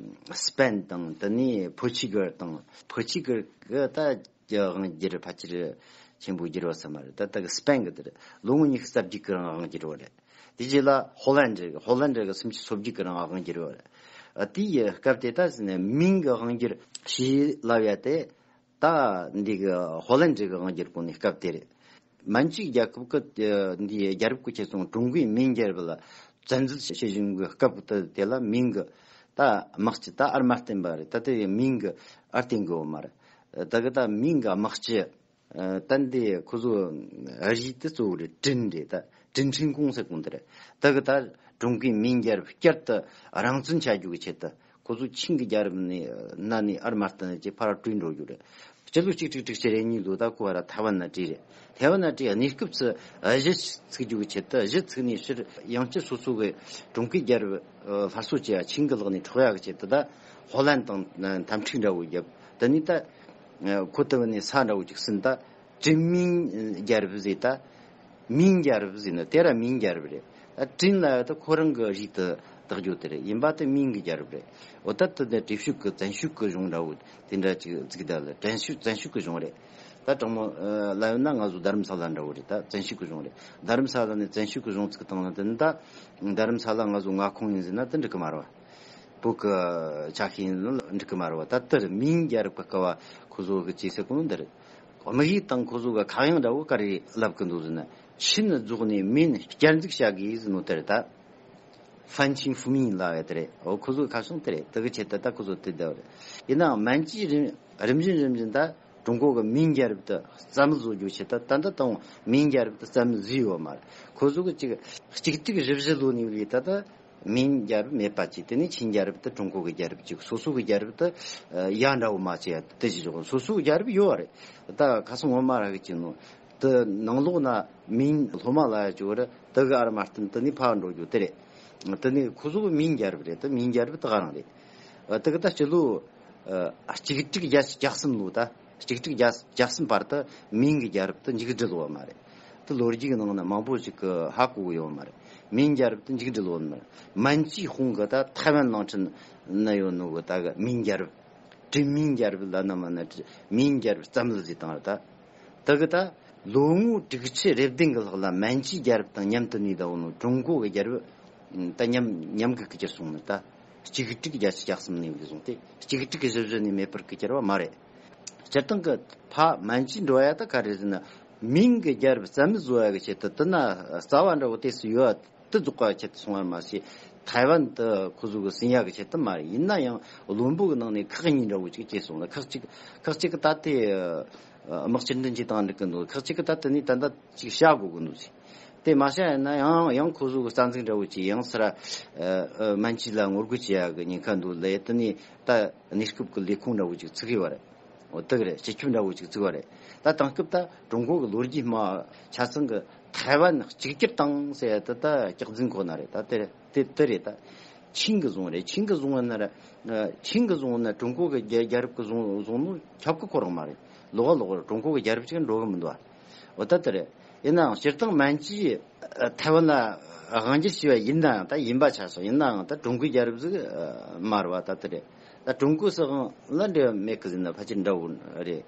སི་པན་དང་དེ་ནས་པོར་ཆི་གལ་དང་། པོར་ཆི་གལ་གི་ད་དབང་བསྒྱུར་ཕལ་ཆེར་ཆེན་པོ་བསྒྱུར་བ་ས་མ་རེད། ད་ད་གི་སི་པན་གི་དེ་རེད། ལོ་ངོ་ཉི་ཤུ་རྩ་བརྒྱད་གི་རིང་དབང་བསྒྱུར་བ་རེད། དེ་རྗེས་ལ་ཧོ་ལན་ཌི་གི་ཧོ་ལན་ཌི་གི་སུམ་ཅུ་སོ་བརྒྱད་གི་རིང་དབང་བསྒྱུར་བ་རེད། དེའི་སྐབས་དེ་ད་ཟེར་ནས་མིང་གི་དབང་བསྒྱུར་བྱས་ལབ་ཡ་དེ། ད་འདི་གི་ཧོ་ལན་ཌི་གི་དབང་སྒྱུར་གོ་ནི་སྐབས་དེ་རེད། མན་ཇུའི་རྒྱལ་ཁབ་ཀྱི་འདི་རྒྱལ་རབས་ཀྱི་ཆེད་སོང་ཀྲུང་གོའི་མིང་རྒྱལ་རབས་ལ་བཙན་འཛུལ་བྱེད་བཞིན་གི་སྐབས་དེ་དེ་ལ་མིང་གི་ད་དམག་སྤྱི་ད་ཨར་མ་བརྟེན་པ་རེད། ད་དེ་མིང་གི་ཨར་བརྟེན་གི་ཡོད་མ་རེད། ད་གི་ད་མིང་གི་དམག་སྤྱི་ད་འདི་ཁོ་ཚོ་རིགས་དེ་གཙོ་བོ་རེད། ཀྲིན་རེད། ད་ཀྲིན་ཁྲིན་ཀུང་ཟེར་གོ་ནི་དེ་རེད། ད་གི་ད་ཀྲུང་གོའི་མིང་རྒྱལ་རབས་བསྐྱར་དུ་རང་བཙན་བྱ་རྒྱུ་གི་ཆེད་དུ། ཁོ་ཚོ་ཆིང་གི་རྒྱལ་རབས་ནས་ན་ནས་ཨར་མ་བརྟེན་ཅིག་ཕར་བྲོས་འགྲོ་རྒྱུ་རེད། སྤྱི་ལོ་གཅིག་དྲུག་དྲུག་ཅུ་རེ་གཉིས་ལོ་ད་ཁོ་བ་ར་ཐའེ་ཝན་ན་བྲོས་རེད། ཐའེ་ཝན་ན་བྲོས་གནས་སྐབས་སུ་གཞི་ཚུགས་རྒྱུ་གི་ཆེད་དུ། གཞི་ཚུགས་ནས་ཕྱིར་ཡང་སྤྱི་སོ་སོ་གི་ཀྲུང་གོའི་རྒྱལ་རབས་སླར་གསོ་བྱེད་ཡ་ཆིང་གི་ལག་ནས་འཕྲོག་ཡ་གི་ཆེད་དུ་ད་ཧོ་ལན་དང་འཐབ་འཁྲུག་འདྲ་བོ་བརྒྱབ། དེ་ནས་ད་ཁོ་དེ་བ་ནས་ས་འདྲ་བོ་ཅིག་ཟིན། ད་ཀྲིན་མིང་རྒྱལ་རབས་ཟེར། ད་མིང་རྒྱལ་རབས་ཟེར་ནི་དེ་ར་མིང་རྒྱལ་རབས་རེད། ད་ཀྲིན་ལབ་ཡ་ད་ཁོ་རང་གི་རིགས་དེ་བཏགས་རྒྱུ་དེ་རེད། ཡིན་པ་དེ་མིང་གི་རྒྱལ་རབས་རེད། འོ་ད་དེ་ནས་བྲན་གཡོག་གི་བཙན་གཡོག་གི་གཞུང་འདྲ་བོ་དེ་འདྲ་ཅིག་བཙུགས། ད་ལ་བཙན་གཡོག་བཙན་གཡོག་གི་གཞུང་རེད། ད་དྲང་མོ་ལབ་ཡོད་ན་ང་ཚོ་རྡ་རམ་ས་ལ་འདྲ་བོ་རེད། ད་བཙན་གཡོག་གི་གཞུང་རེད། རྡ་རམ་ས་ལ་ནས་བཙན་གཡོག་གི་གཞུང་བཙུགས་བཏང་ན་དེ་ནི་ད་རྡ་རམ་ས་ལ་ང་ཚོ་མངའ་ཁོངས་ཡིན་ཟེར་ན་དེ་འགྲིག་གི་མ་རེད་བ། བོད་ཀྱི་ཆ་ཤས་ཡིན་ན་འགྲིག་གི་མ་རེད་བ། ད་དེར་མིང་རྒྱལ་རབས་ཀྱི་སྐབས་བ་ཁོ་ཚོ་གི་ཅི་ཟེར་གོ་ནོ་འདི་རེད། དམིགས་ཡུལ་དང་ཁོ་ཚོ་གི་ཁ་གཡང་འདྲ་བོ་ག་རེ་ལབ་གི་འདུག་ཟེར་ན། ཆིན་རྫོགས་ནས་མིན་བསྐྱར་འཛུགས་བྱ་དགོས་ཟེར་ནོ་དེ་རེད་ད། ཧྥན་ཆིན་ཧྥུ་མིན་ལབ་ཡ་དེ་རེད། འོ་ཁོ་ཚོ་གི་ཁ་བྱང་དེ་རེད། དེ་གི་ཆེད་དུ་ད་ཁོ་ཚོ་དེ་བསྡད་པ་རེད། ཡིན་ནའང་མན་ཇུས་རིམ་རིམ་བཞིན་རིམ་བཞིན་ད་ཀྲུང་གོ་གི་མིང་རྒྱལ་རབས་དེ་རྩ་མེད་བཟོ་རྒྱུ་ཆེད་དུ་ད་ལྟ་དང་མིང་རྒྱལ་རབས་དེ་རྩ་མེད་བཟོས་ཡོད་མ་རེད། ཁོ་ཚོ་གི་ཅིག་གཅིག་དྲུག་བཞི་བཞི་ལོ་ནས་བཟུང་ད་ལྟ་མིང་རྒྱལ་རབས་མེད་པ་བྱས། དེ་ནས་ཆིན་རྒྱལ་རབས་དེ་ཀྲུང་གོ་གི་རྒྱལ་རབས་བྱས། སོ་སོ་གི་རྒྱལ་རབས་དེ་ཡ་འདྲ་བོ་མ་བྱས་ཡ་དེ་བྱས་ཆོག་སོ་སོ་གི་རྒྱལ་རབས་ཡོད་རེད། ད་ཁ་སང་ངོ་མ་ར་གི་ཅིག་ནོ། དེ་ནང་ལོགས་ན་མིང་སློབ་མ་ལ་ཡ་ཅིག་རེད། དེ་གི་ཨར་མ་བརྟེན་དེ་ནས་ཕར་འགྲོ་རྒྱུ་དེ་རེད། དེ་ནས་ཁོ་ཚོ་གི་མིང་རྒྱལ་རབས་རེད། དེ་མིང་རྒྱལ་རབས་དེ་ག་རང་རེད། དེ་གི་ད་སྤྱི་ལོ་ཨ་གཅིག་དྲུག་བརྒྱད་ཅུ་གྱ་གསུམ་ལོ། ད་གཅིག་དྲུག་བརྒྱད་ཅུ་གྱ་གསུམ་བར་དུ་མིང་གི་རྒྱལ་རབས་དེ་མཇུག་སྒྲིལ་བ་མ་རེད། དེ་ལོ་རྒྱུས་ཀྱི་ནང་ན་མང་པོ་ཞིག་གི་ཧ་གོ་གི་ཡོད་མ་རེད། མིང་རྒྱལ་རབས་དེ་མཇུག་སྒྲིལ་བ་མ་རེད། མན་ཇུའི་དཔུང་གི་ད་ཐའེ་ཝན་གླིང་ཕྲན་ན་ཡོད་ནོ་གི་ད་གི་མིང་རྒྱལ་རབས། ཀྲིན་མིང་རྒྱལ་རབས་ལབ་ན་མ་ན་མིང་རྒྱལ་རབས་རྩ་མེད་བཟོས་བཏང་རེད་ད། དེ་གི་ད་ལོ་ངོ་དྲུག་ཅུ་རེ་བདུན་གི་ལྷག་ལ་མན་ཇུའི་རྒྱལ་རབས་དང་མཉམ་དུ་གནས་བསྡད་ཡོད་ནོ་ཀྲུང་གོ་གི་རྒྱལ་རབས་ད་མཉམ་མཉམ་གི་གི་གྱུར་སོང་ནི། ད་གཅིག་དྲུག་བརྒྱད་ཅུ་གྱ་གསུམ་ནས་བཟུང་སྟེ་གཅིག་དྲུག་བཞི་བཞི་ནས་མེད་པར་གི་གྱུར་བ་མ་རེད། སྤྱིར་བཏང་གི་ཕ་མན་ཇུའི་འགྲོ་ཡ་ད་ག་རེ་ཟེར་ན། མིང་གི་རྒྱལ་རབས་རྩ་མེད་བཟོ་ཡ་གི་ཆེད་དུ་དེ་ན་རྩ་བ་འདྲ་བོ་དེ་སུ་ཡོད་དེ་རྫོགས་པ་ཆེད་དུ་སོང་བ་མ་ཟད། ཐའེ་ཝན་དེ་ཁོ་ཚོ་གི་ཟིན་ཡ་གི་ཆེད་དུ་མ་རེད། ཡིན་ན་ཡང་བློན་པོ་གི་ནང་ནས་ཁག་གཉིས་འདྲ་བོ་ཅིག་སྐྱེས་སོང་ལ། ཁག་ཅིག་ཁག་ཅིག་གི་ད་དེ་དམག་སྤྱི་འདྲ་འཇིག་དང་འགྲིག་གི་འདུག་ཁག་ཅིག་གི་ད་དེ་ནས་ད་ད་ཅིག་བྱ་དགོས་གི་འདུག་ཟེར། དེ་མ་བྱ་ཡིན་ན་ཡང་ཡང་ཁོ་ཚོ་གི་རྩ་འཛུགས་འདྲ་བོ་ཅིག་ཡང་སར་མན་ཇུ་ལ་ངོ་རྒོལ་བྱེད་ཡ་གི་ཉེན་ཁ་འདུག་ལས། དེ་ནས་ད་གནས་སྐབས་གི་ལས་ཁུངས་འདྲ་བོ་ཅིག་བཙུགས་ཡོད་རེད། འོ་དེ་གི་རེད། སྤྱི་ཁྱབ་འདྲ་བོ་ཅིག་བཙུགས་པ་རེད། ད་དེང་སྐབས་ད་ཀྲུང་གོ་གི་ལོ་རྒྱུས་སྨྲ་ཆ་ཚང་གི་ཐའེ་ཝན་གཅིག་གྱུར་དང་ཟེར་ཡ་དེ་ད་སྐྱག་རྫུན་ཁོ་ན་རེད། ད་དེ་རེད། དེ་དེ་རེད། ད་ཆིང་གི་བཟུང་རེད། ཆིང་གི་བཟུང་ན་ར་ཆིང་གི་བཟུང་ན་ཀྲུང་གོ་གི་རྒྱལ་རྒྱལ་རབས་གི་བཟུང་བཟུང་ནོ་ཁྱབ་གི་ཁོ་རང་མ་རེད། ལོག་ལོག་ཀྲུང་གོ་གི་རྒྱལ་རབས་ཅིག་འགྲོ་གི་མི་འདུག་ཨ། འོ་ད་དེ་རེད། ཡིན་ནའང་སྤྱིར་བཏང་མན་ཇུས་ཐའེ་ཝན་ལ་དབང་སྒྱུར་བྱས་པ་ཡིན་ནའང་། ད་ཡིན་པ་ཆ་སོང་། ཡིན་ནའང་ད་ཀྲུང་གོའི་རྒྱལ་རབས་ཟིག་མ་རེད་བ། ད་དེ་རེད། ད་ཀྲུང་གོའི་སྲིད་དབང་ལ་འབྲེལ་བ་མེད་གི་ཟེར་ན་ཕལ་ཆེར་འདྲ་བོ་རེད།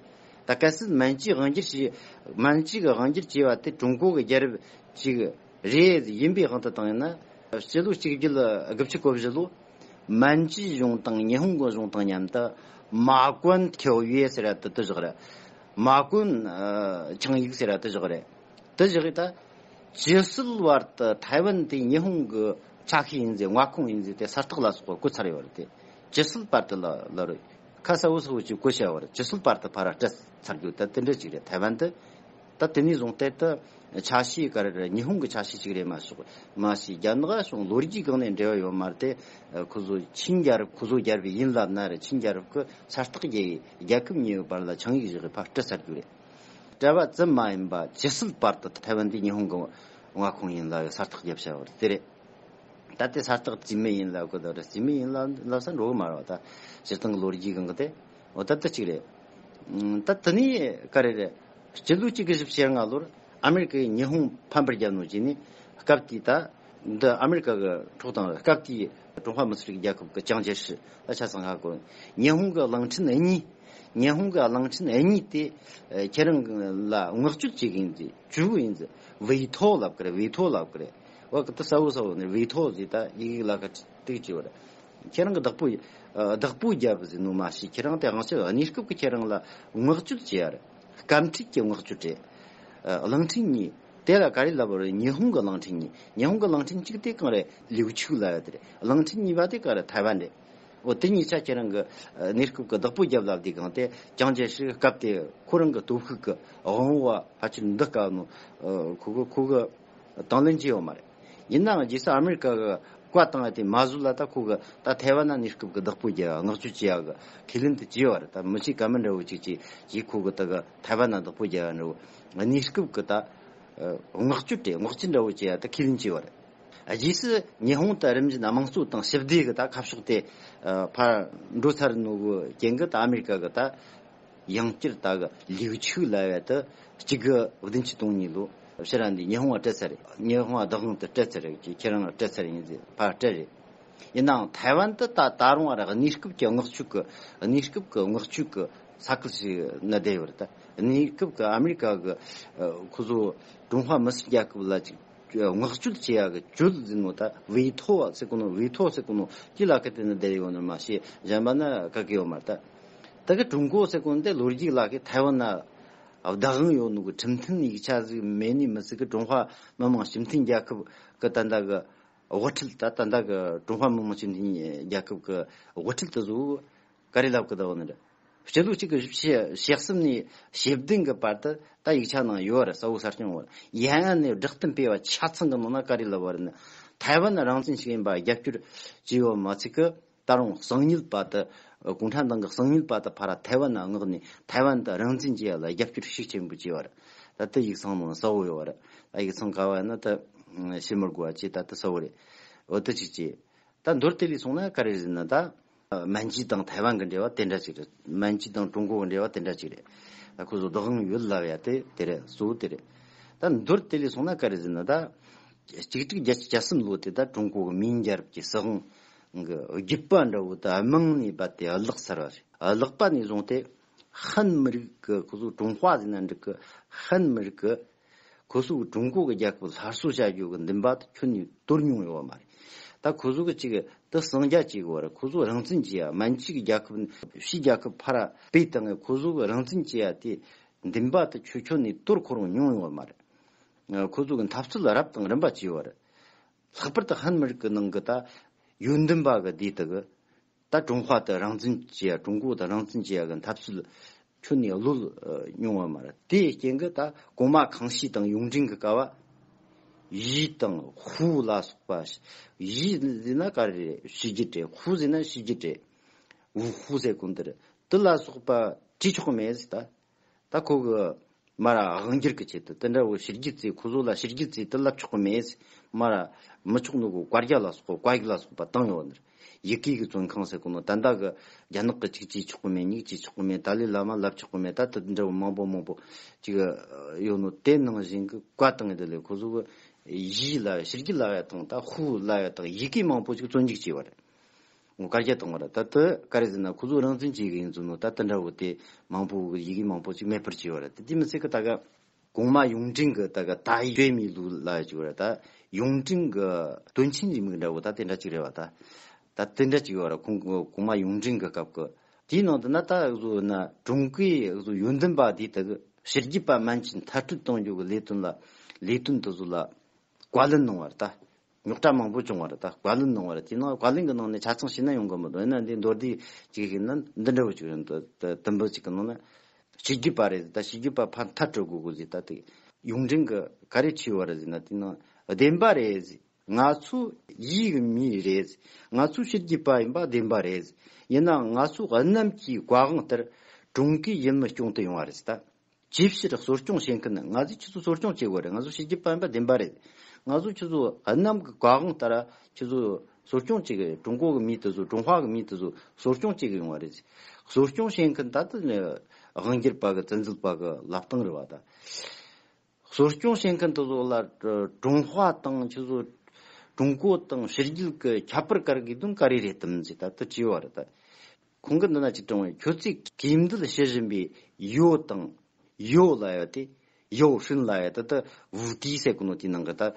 ད་གལ་སྲིད་མན་ཇུས་དབང་སྒྱུར་བྱས། མན་ཇུ་གི་དབང་སྒྱུར་བྱས་པ་དེ་ཀྲུང་གོ་གི་རྒྱལ་རབས་ཅིག་རེད། ཡིན་པའི་དབང་དུ་བཏང་ཡིན་ན། སྤྱི་ལོ་གཅིག་བརྒྱད་དགུ་བཅུ་གོ་བཞི་ལོ་མན་ཇུའི་གཞུང་དང་ཉི་ཧོང་གི་གཞུང་དང་མཉམ་དུ་མ་ཀོན་ཐེའོ་ཡུའེ་ཟེར་ཡ་དེ་དེ་བཞག་རེད། མ་ཀོན་ཨ་ཆིང་ཡིག་ཟེར་ཡ་དེ་བཞག་རེད། དེ་བཞག་ད་ཇི་སྲིད་བར་དུ་ཐའེ་ཝན་དེ་ཉི་ཧོང་གི་ ཆ་ཤས་ཡིན་ཟེར། མངའ་ཁོངས་ཡིན་ཟེར། དེ་ས་རྟགས་ལ་སོགས་པ་བཀོད་ཚར་ཡོད་རེད་དེ། ཇི་སྲིད་བར་དུ་ལ་ལ་རེད། ཁ་གསལ་བོ་གསལ་བོ་ཅིག་བཀོད་བྱ་བར་ཇི་སྲིད་བར་དུ་ཕར་ར་སྤྲད་ཚར་རྒྱུ་ད་དེ་འདྲ་ཅིག་རེད། ཐའེ་ཝན་དེ་ད་དེ་ནས་བཟུང་སྟེ་ད་ཆ་ཤས་ག་རེ་རེད། ཉི་ཧོང་གི་ཆ་ཤས་ཅིག་རེད་མ་གཏོགས། མ་གཞི་རྒྱ་ནག་གཞུང་ལོ་རྒྱུས་སྒང་ནས་འབྲེལ་བ་ཡོད་མ་རེད་དེ། ཁོ་ཚོ་ཆིན་རྒྱལ་རབས། ཁོ་ཚོ་རྒྱལ་རབས་ཡིན་ལབ་ན་རེད། ཆིན་རྒྱལ་རབས་ཀྱི་ས་རྟགས་རྒྱག་གི། རྒྱལ་ཁབ་གཉིས་ཀྱི་བར་ལ་ཆིངས་ཡིག་བཞག་གི་ཕར་སྤྲད་ཚར་རྒྱུ་རེད། སྤྲད་པ་ཙམ་མ་ཡིན་པ་ཇི་སྲིད་བར་དུ་ཐའེ་ཝན་དེ་ཉི་ཧོང་གི་མངའ་ཁོངས་ཡིན་ལབ་ཡོད། ས་རྟགས་རྒྱབ་བྱ་བར་དེ་རེད། ད་ལྟའི་ས་རྟགས་རྩིས་མེད་ཡིན་ལབ་གི་འདུག་རེད། རྩིས་མེད་ཡིན་ལབ་ལབ་ས་འགྲོ་གི་མ་རེད་བ། ད་སྤྱིར་བཏང་གི་ལོ་རྒྱུས་སྒང་གི་དེ། འོ་ད་ལྟ་གཅིག་རེད། ཨུམ། ད་དེ་ནས་ག་རེ་རེད། སྤྱི་ལོ་གཅིག་དགུ་བཞི་བཅུ་ཞེ་ལྔ་ལོར་ཨ་མེ་རི་ཀས་ཉི་ཧོང་ཕམ་པར་བརྒྱབ་ནོ་བྱས་ནས། སྐབས་དེའི་ད་འདི་ཨ་མེ་རི་ཀ་གི་འཕྲོག་བཏང་རེད། སྐབས་དེའི་ཀྲུང་ཧྭ་མི་སེར་གྱི་རྒྱལ་ཁབ་ཀྱི་ཅང་ཅེ་ཧྲི་ད་ཆ་ཚང་ཧ་གོ། ཉི་ཧོང་གི་གླིང་ཕྲན་གཉིས། ཉི་ཧོང་གི་གླིང་ཕྲན་གཉིས་དེ་ཁྱེད་རང་ལ་མངགས་བཅོལ་བྱེད་གི་ཡིན་ཟེར། བཅུག་གི་ཡིན་ཟེར། བི་ཐོ་ལབ་གི་རེད། བི་ཐོ་ལབ་གི་རེད། འོ་གི་ད་གསལ་བོ་གསལ་བོ་ནས་བི་ཐོ་ཟེར། ད་ཡི་གེ་ལ་ཁ་ཏིག་བྱས་པ་རེད། ཁྱེད་རང་གི་བདག་པོ། ཨ། བདག་པོ་རྒྱབ་ཟེར་ནོ་མ་གཏོགས། ཁྱེད་རང་དེ་དབང་ཆ་གནས་སྐབས་ཀྱི་ཁྱེད་རང་ལ་མངགས་བཅོལ་བྱེད་ཡ་རེད། སྐམ་འཁྲུད་ཀྱི་མངགས་བཅོལ་རེད། ཨ། གླིང་ཕྲན་གཉིས། དེ་ལ་ག་རེ་ལབ་པ་རེད། ཉི་ཧོང་གི་གླིང་ཕྲན་གཉིས། ཉི་ཧོང་གི་གླིང་ཕྲན་གཅིག་དེ་གང་རེད། ལིའུ་ཆུ་ལབ་ཡ་དེ་རེད། གླིང་ཕྲན་གཉིས་པ་དེ་གང་རེད། ཐའེ་ཝན་རེད། འོ་དེ་གཉིས་ཆ་ཁྱེད་རང་གི། ཨ། གནས་སྐབས་ཀྱི་བདག་པོ་རྒྱབ་ལབ་དེ་གང་དེ་ཅང་ཅེ་ཧྲི་སྐབས་དེ་ཁོ་རང་གི་སྟོབས་ཤུགས་ཀྱི་དབང་བོ་ཕལ་ཆེར་འདི་སྐབས་ནོ། ཨ། ཁོ་གི་ཁོ་གི་དང་ལེན་བྱས་ཡོད་མ་རེད། ཡིན་ནའང་རྗེས་སུ་ཨ་མེ་རི་ཀ་གི་བཀའ་བཏང་བ་དེ་མ་བཟོད་ལ། ད་ཁོ་གི་ད་ཐའེ་ཝན་ན་གནས་སྐབས་ཀྱི་བདག་པོ་རྒྱག་ཡ། མངགས་བཅོལ་བྱེད་ཡ་གི་ཁས་ལེན་དེ་བྱས་པ་རེད། ད་མི་ཚེ་ག་མི་འདྲ་བོ་ཅིག་ཅིག་ཅིག་ཁོ་གི་ད་གི་ཐའེ་ཝན་ན་བདག་པོ་རྒྱག་ཡ་འདྲ་བོ། གནས་སྐབས་ཀྱི་ད་མངགས་བཅོལ་དེ་མངགས་བཅོལ་འདྲ་བོ་བྱེད་ཡ་ད་ཁས་ལེན་བྱས་པ་རེད། རྗེས་སུ་ཉི་ཧོང་ད་རིམ་བཞིན་དམངས་གཙོ་དང་ཞི་བདེ་གི་ད་ཁ་ཕྱོགས་དེ་ཕར་འགྲོ་ཚར་ནོ་གི་རྐྱེན་གྱིས་ད་ཨ་མེ་རི་ཀ་གི་ད་ཡང་བསྐྱར་ད་གི་ལིའུ་ཆུ་ལབ་ཡ་དེ་གཅིག་དགུ་བདུན་ཅུ་དོན་གཉིས་ལོ་ཕྱིར་ར་འདི་ཉི་ཧོང་ལ་སྤྲད་ཚར་རེད། ཉི་ཧོང་ལ་བདག་དབང་དུ་སྤྲད་ཚར་རེད། ཁྱེད་རང་ལ་སྤྲད་ཚར་ཡིན་ཟེར་ཕར་སྤྲད་རེད། ཡིན་ནའང་ཐའེ་ཝན་དེ་ད་ད་རུང་བ་ར་གནས་སྐབས་ཀྱི་མངགས་བཅོལ་གི། གནས་སྐབས་ཀྱི་མངགས་བཅོལ་གི་ས་ཁུལ་ཞིག་ན་བསྡད་ཡོད་རེད། ད་གནས་སྐབས་ཀྱི་ཨ་མེ་རི་ཀ་གི་ཁོ་ཚོ་ཀྲུང་ཧྭ་མི་སེར་རྒྱལ་ཁབ་ལ་ཅིག་མངགས་བཅོལ་བྱེད་ཡ་གི་བཅོལ་ཟེར་ནོ། ད་བི་ཐོ་ཟེར་གོ་ནོ། བི་ཐོ་ཟེར་གོ་ནོ་དེ་ལ་ཁ་གཏད་ནས་བསྡད་ཡོད་ནོ་མ་གཏོགས་གཞན་པ་ན་ག་གེ་ཡོད་མ་རེད། ད་ད་གི་ཀྲུང་གོ་ཟེར་གོ་ནོ་དེ་ལོ་རྒྱུས་ལ་གི་ཐའེ་ཝན་ན་བདག་དབང་ཡོད་ནོ་གི་ཁྲིམས་མཐུན་ཡིག་ཆ་ཟིག་མེད་ནི་མི་སྲིད་གི། ཀྲུང་ཧྭ་མི་དམངས་སྤྱི་མཐུན་རྒྱལ་ཁབ་གི་ད་ད་གི་དབུ་ཁྲིད། ད་ད་ད་གི་ཀྲུང་ཧྭ་མི་དམངས་སྤྱི་མཐུན་རྒྱལ་ཁབ་གི་དབུ་ཁྲིད་དེ་ཚོ་ག་རེ་ལབ་གི་ད་བ་ནི་རེད། སྤྱི་ལོ་གཅིག་དགུ་བཞི་བཅུ་ཞེ་གསུམ་ནས་ཞེ་བདུན་གི་བར་དུ་ད་ཡིག་ཆ་ནང་ཡོད་རེད། གསལ་བོ་གསལ་རྐྱང་ཡོད་རེད། ཡང་ཡང་ནས་བསྒྲགས་གཏམ་སྤེལ་བ་ཆ་ཚང་གི་ནང་ན་ག་རེ་ལབ་པ་རེད་ན། ཐའེ་ཝན་རང་བཙན་ཞིག་ཡིན་པ་རྒྱབ་སྐྱོར་བྱས་ཡོད་མ་ཚད་གི། ད་རུང་གསང་ཉུལ་པ་དེ། གུང་ཁྲན་ཏང་གི་གསང་ཉུལ་པ་དེ་ཕར་ཐའེ་ཝན་ན་མངགས་ནས་ཐའེ་ཝན་དེ་རང་བཙན་བྱེད་ཡ་ལ་རྒྱབ་སྐྱོར་ཤུགས་ཆེན་པོ་བྱས་པ་རེད། ད་ལྟ་ཡིག་ཚང་ནང་གསལ་བོ་ཡོད་པ་རེད། ད་ཡིག་ཚང་ག་བ་ཡིན་ན་ད་བཤད་མི་དགོས་པ་བྱས། ད་ལྟ་གསལ་བོ་རེད། འོ་ད་ཅིག་བྱས། ད་མདོར་དེད་ལས་སོང་ན་ག་རེ་ཟེར་ན། ད་མན་ཇུ་དང་ཐའེ་ཝན་གི་འབྲེལ་བ་དེ་འདྲ་ཅིག་རེད། མན་ཇུ་དང་ཀྲུང་གོ་གི་འབྲེལ་བ་དེ་འདྲ་ཅིག་རེད། ད་ཁོ་ཚོ་བདག་དབང་ཡོད་ལབ་ཡ་དེ་དེ་རེད། གཙོ་བོ་དེ་རེད། ད་མདོར་དེད་ལས་སོང་ན་ག་རེ་ཟེར་ན། ད་གཅིག་དྲུག་བརྒྱད་ཅུ་གྱ་གསུམ་ལོ་དེ་ད་ཀྲུང་གོ་གི་མིང་རྒྱལ་རབས་ཀྱི་སྲིད་དབང་གི་རྒྱུད་པ་འདྲ་བོ་ད་རྨང་ནས་རྦད་དེ་བརླག་ཚར་བ་རེད། བརླག་པ་ནས་བཟུང་སྟེ་ཧན་མི་རིགས་ཀྱི། ཁོ་ཚོ་ཀྲུང་ཧྭ་ཟེར་ན་འགྲིག་གི། ཧན་མི་རིགས་ཀྱི། ཁོ་ཚོ་གི་ཀྲུང་གོ་གི་རྒྱལ་ཁབ་སླར་གསོ་བྱ་རྒྱུ་གི་འདུན་པ་དེ་ཁྱོན་ནས་དོར་མྱོང་ཡོད་པ་མ་རེད། ད་ཁོ་ཚོ་གི་ཅིག་དེ་གསང་རྒྱ་བྱེད་དགོས་པ་རེད། ཁོ་ཚོ་རང་བཙན་བྱེད་ཡ། མན་ཇུ་གི་རྒྱལ་ཁབ་ཕྱིའི་རྒྱལ་ཁབ་ཕར་ར་སྤེལ་བཏང་ངས་ཁོ་ཚོ་གི་རང་བཙན་བྱེད་ཡ་དེ་འདུན་པ་དེ་ཁྱོན་ཁྱོན་ནས་དོར་ཁོ་རང་མྱོང་ཡོད་པ་མ་རེད། ཁོ་ཚོ་གི་འཐབ་རྩོད་རབ་དང་རིམ་པ་བྱས་ཡོད་པ་རེད། ལྷག་པར་དུ་ཧན་མི་རིགས་ཀྱི་ནང་གི་ད་ཡོན་ཏན་པ་གི་སྡེ་དག་གི། ད་ཀྲུང་ཧྭ་དེ་རང་བཙན་བྱེད་ཡ། ཀྲུང་གོ་དང་རང་བཙན་བྱེད་ཡ་གི་འཐབ་རྩོད་ཁྱོན་ནས་གློད་མྱོང་བ་མ་རེད། དེའི་རྐྱེན་གྱིས་ད་གོང་མ་ཁང་ཤིས་དང་ཡུང་ཀྲིན་གྱི་སྐབས་ཡི་དང་ཧུའུ་ལ་སོགས་པ། ཡི་ཟེར་ན་ག་རེ་རེད། ཕྱི་རྒྱུད་རེད། ཧུའུ་ཟེར་ན་ཕྱི་རྒྱུད་རེད། ཝུའུ་ཧུའུ་ཟེར་གོ་ནོ་དེ་རེད། དེ་ལ་སོགས་པ་བྲིས་ཆོག་གི་མེད་ཟེར། ད་ད་ཁོ་གི་མར་དབང་སྒྱུར་གྱི་ཆེད་དུ་དེ་འདྲ་བོ་ཕྱི་རྒྱལ་རྩིས། ཁོ་ཚོ་ལ་ཕྱི་རྒྱལ་རྩིས་དེ་ལབ་ཆོག་གི་མེད། མར་མི་ཆོག་ནོ་གི་བཀའ་རྒྱ་ལ་སོགས་པ། བཀའ་ཡིག་ལ་སོགས་པ་བཏང་ཡོད་ནི། ཡི་གེ་གི་བཙོན་ཁང་ཟེར་གོ་ནོ། ད་ལྟ་གི་རྒྱ་ནག་གི་ཅིག་བྱེད་ཆོག་གི་མེད། གཉིས་བྱེད་ཆོག་གི་མེད། ཏཱ་ལའི་བླ་མ་ལབ་ཆོག་གི་མེད། ད་དེ་འདྲ་བོ་མང་པོ་མང་པོ་ཅིག་ཡོད་ནོ། དེ་ནང་བཞིན་གི་བཀའ་བཏང་ཡོད་དེ་ལས་ཁོ་ཚོ་གི་ཡི་ལབ་ཡ། ཕྱི་རྒྱལ་ལབ་ཡ་དང་ད་ཧུའུ་ལབ་ཡ་དང་ཡི་གེ་མང་པོ་ཅིག་བཙོན་འཇུག་བྱས་པ་རེད། ངོ་བཀའ་རྒྱ་བཏང་བ་རེད། ད་དེ་ག་རེ་ཟེར་ན་ཁོ་ཚོ་རང་བཙན་བྱེད་གི་ཡིན་ཟེར་ནོ། ད་དེ་འདྲ་བོ་དེ་མང་པོ་ཡི་གེ་མང་པོ་ཅིག་མེད་པར་བྱས་པ་རེད། དེ་དེ་མི་ཚད་གི་ད་ག་གོང་མ་ཡུང་ཀྲིན་གི་ད་ག་ད་ཡོད་མི་ལུགས་ལ་ཅིག་བ་རེད། ད་ཡུང་ཀྲིན་གི་དོན་ཆེན་རེའུ་མིག་འདྲ་བོ་ད་དེ་འདྲ་ཅིག་རེད་བ། ད་ད་དེ་འདྲ་ཅིག་ཡོད་རེད། ཁོང་གོང་མ་ཡུང་ཀྲིན་གི་སྐབས་གི་དེའི་ནང་དུ་ན་ད་བཟོ་ན་ཀྲུང་གོའི་བཟོ་ཡོན་ཏན་པ་དེ་ད་གི་ཕྱི་རྒྱལ་པ་མན་ཆད་མཐར་སྐྲོད་གཏོང་རྒྱུ་གི་ལས་དོན་ལ་ལས་དོན་དེ་ཚོ་ལ་བཀའ་ལན་གནང་བ་རེད། ད་ རྙོག་དྲ་མང་པོ་བྱུང་བ་རེད། ད་བཀའ་བློན་གནང་བ་རེད། དེ་ནང་བཀའ་བློན་གྱི་ནང་ནས་ཆ་ཚང་བྱས་ན་ཡོང་གི་མི་འདུག་ཡིན་ན་འདི་མདོར་བསྡུས་ཅིག་ཡིན་ན་འདི་འདྲ་བོ་ཅིག་རེད། འདི་འདི་དུམ་བུ་ཅིག་གི་ནང་ན་ཕྱི་རྒྱུད་པ་རེད། ད་ཕྱི་རྒྱུད་པ་ཕར་མཐར་སྐྲོད་དགོས་དགོས་ཟེར། ད་དེ་ཡོངས་འབྲེལ་གྱི་ག་རེ་བྲིས་པ་རེད་ཟེར་ན། དེ་ནང་བདེན་པ་རེད། ང་ཚོ་ཡུལ་གྱི་མི་རེད། ང་ཚོ་ཕྱི་རྒྱུད་པ་ཡིན་པ་བདེན་པ་རེད། ཡིན་ནའང་ང་ཚོ་གནམ་གྱི་བཀའ་དབང་ལྟར་ཀྲུང་གོའི་ཡུལ་མི་སྐྱོང་དུ་ཡོང་བ་རེད། ད་ཅིའི་ཕྱིར་གསོ་སྐྱོང་བྱེད་མཁན་ནི། ང་ཚོས་ཁྱེད་ཚོ་གསོ་སྐྱོང་བྱེད་དགོས་རེད། ང་ཚོ་ཕྱི་རྒྱུད་པ་ཡིན་པ་བདེན་པ་རེད། ང་ཚོ་ཁྱེད་ཚོ་གནམ་གྱི་བཀའ་དབང་ལྟར་ཁྱེད་ཚོ་གསོ་སྐྱོང་བྱེད་གི། ཀྲུང་གོ་གི་མི་དེ་ཚོ། ཀྲུང་ཧྭ་གི་མི་དེ་ཚོ་གསོ་སྐྱོང་བྱེད་གི་ཡོང་བ་རེད། གསོ་སྐྱོང་བྱེད་མཁན་ད་ལྟ་ནི་དབང་སྒྱུར་པ་གི་བཙན་འཛུལ་པ་གི་ལབ་སྟངས་རེད་བ། ད་གསོ་སྐྱོང་བྱེད་མཁན་དེ་ཚོ་ལ་ཀྲུང་ཧྭ་དང་ཁྱེད་ཚོ་ཀྲུང་གོ་དང་ཕྱི་རྒྱལ་གྱི་ཁྱད་པར་ག་རེ་གི་དོན་ག་རེ་རེད་དམ་ཟེར། ད་དེ་དྲིས་པ་རེད། ད་ཁོང་གིས་འདི་ན་ཅིག་དྲངས་པ། ཁྱོད་ཚོས་གུས་འདུད་བྱེད་བཞིན་པའི་ཡོ་དང་ཡོ་ལབ་ཡ་དེ། ཡོ་ཧྲུན་ལབ་ཡ་དེ། ད་ཝུའུ་ཏི་ཟེར་གོ་ནོ་དེའི་ནང་གི་ད་ཨ་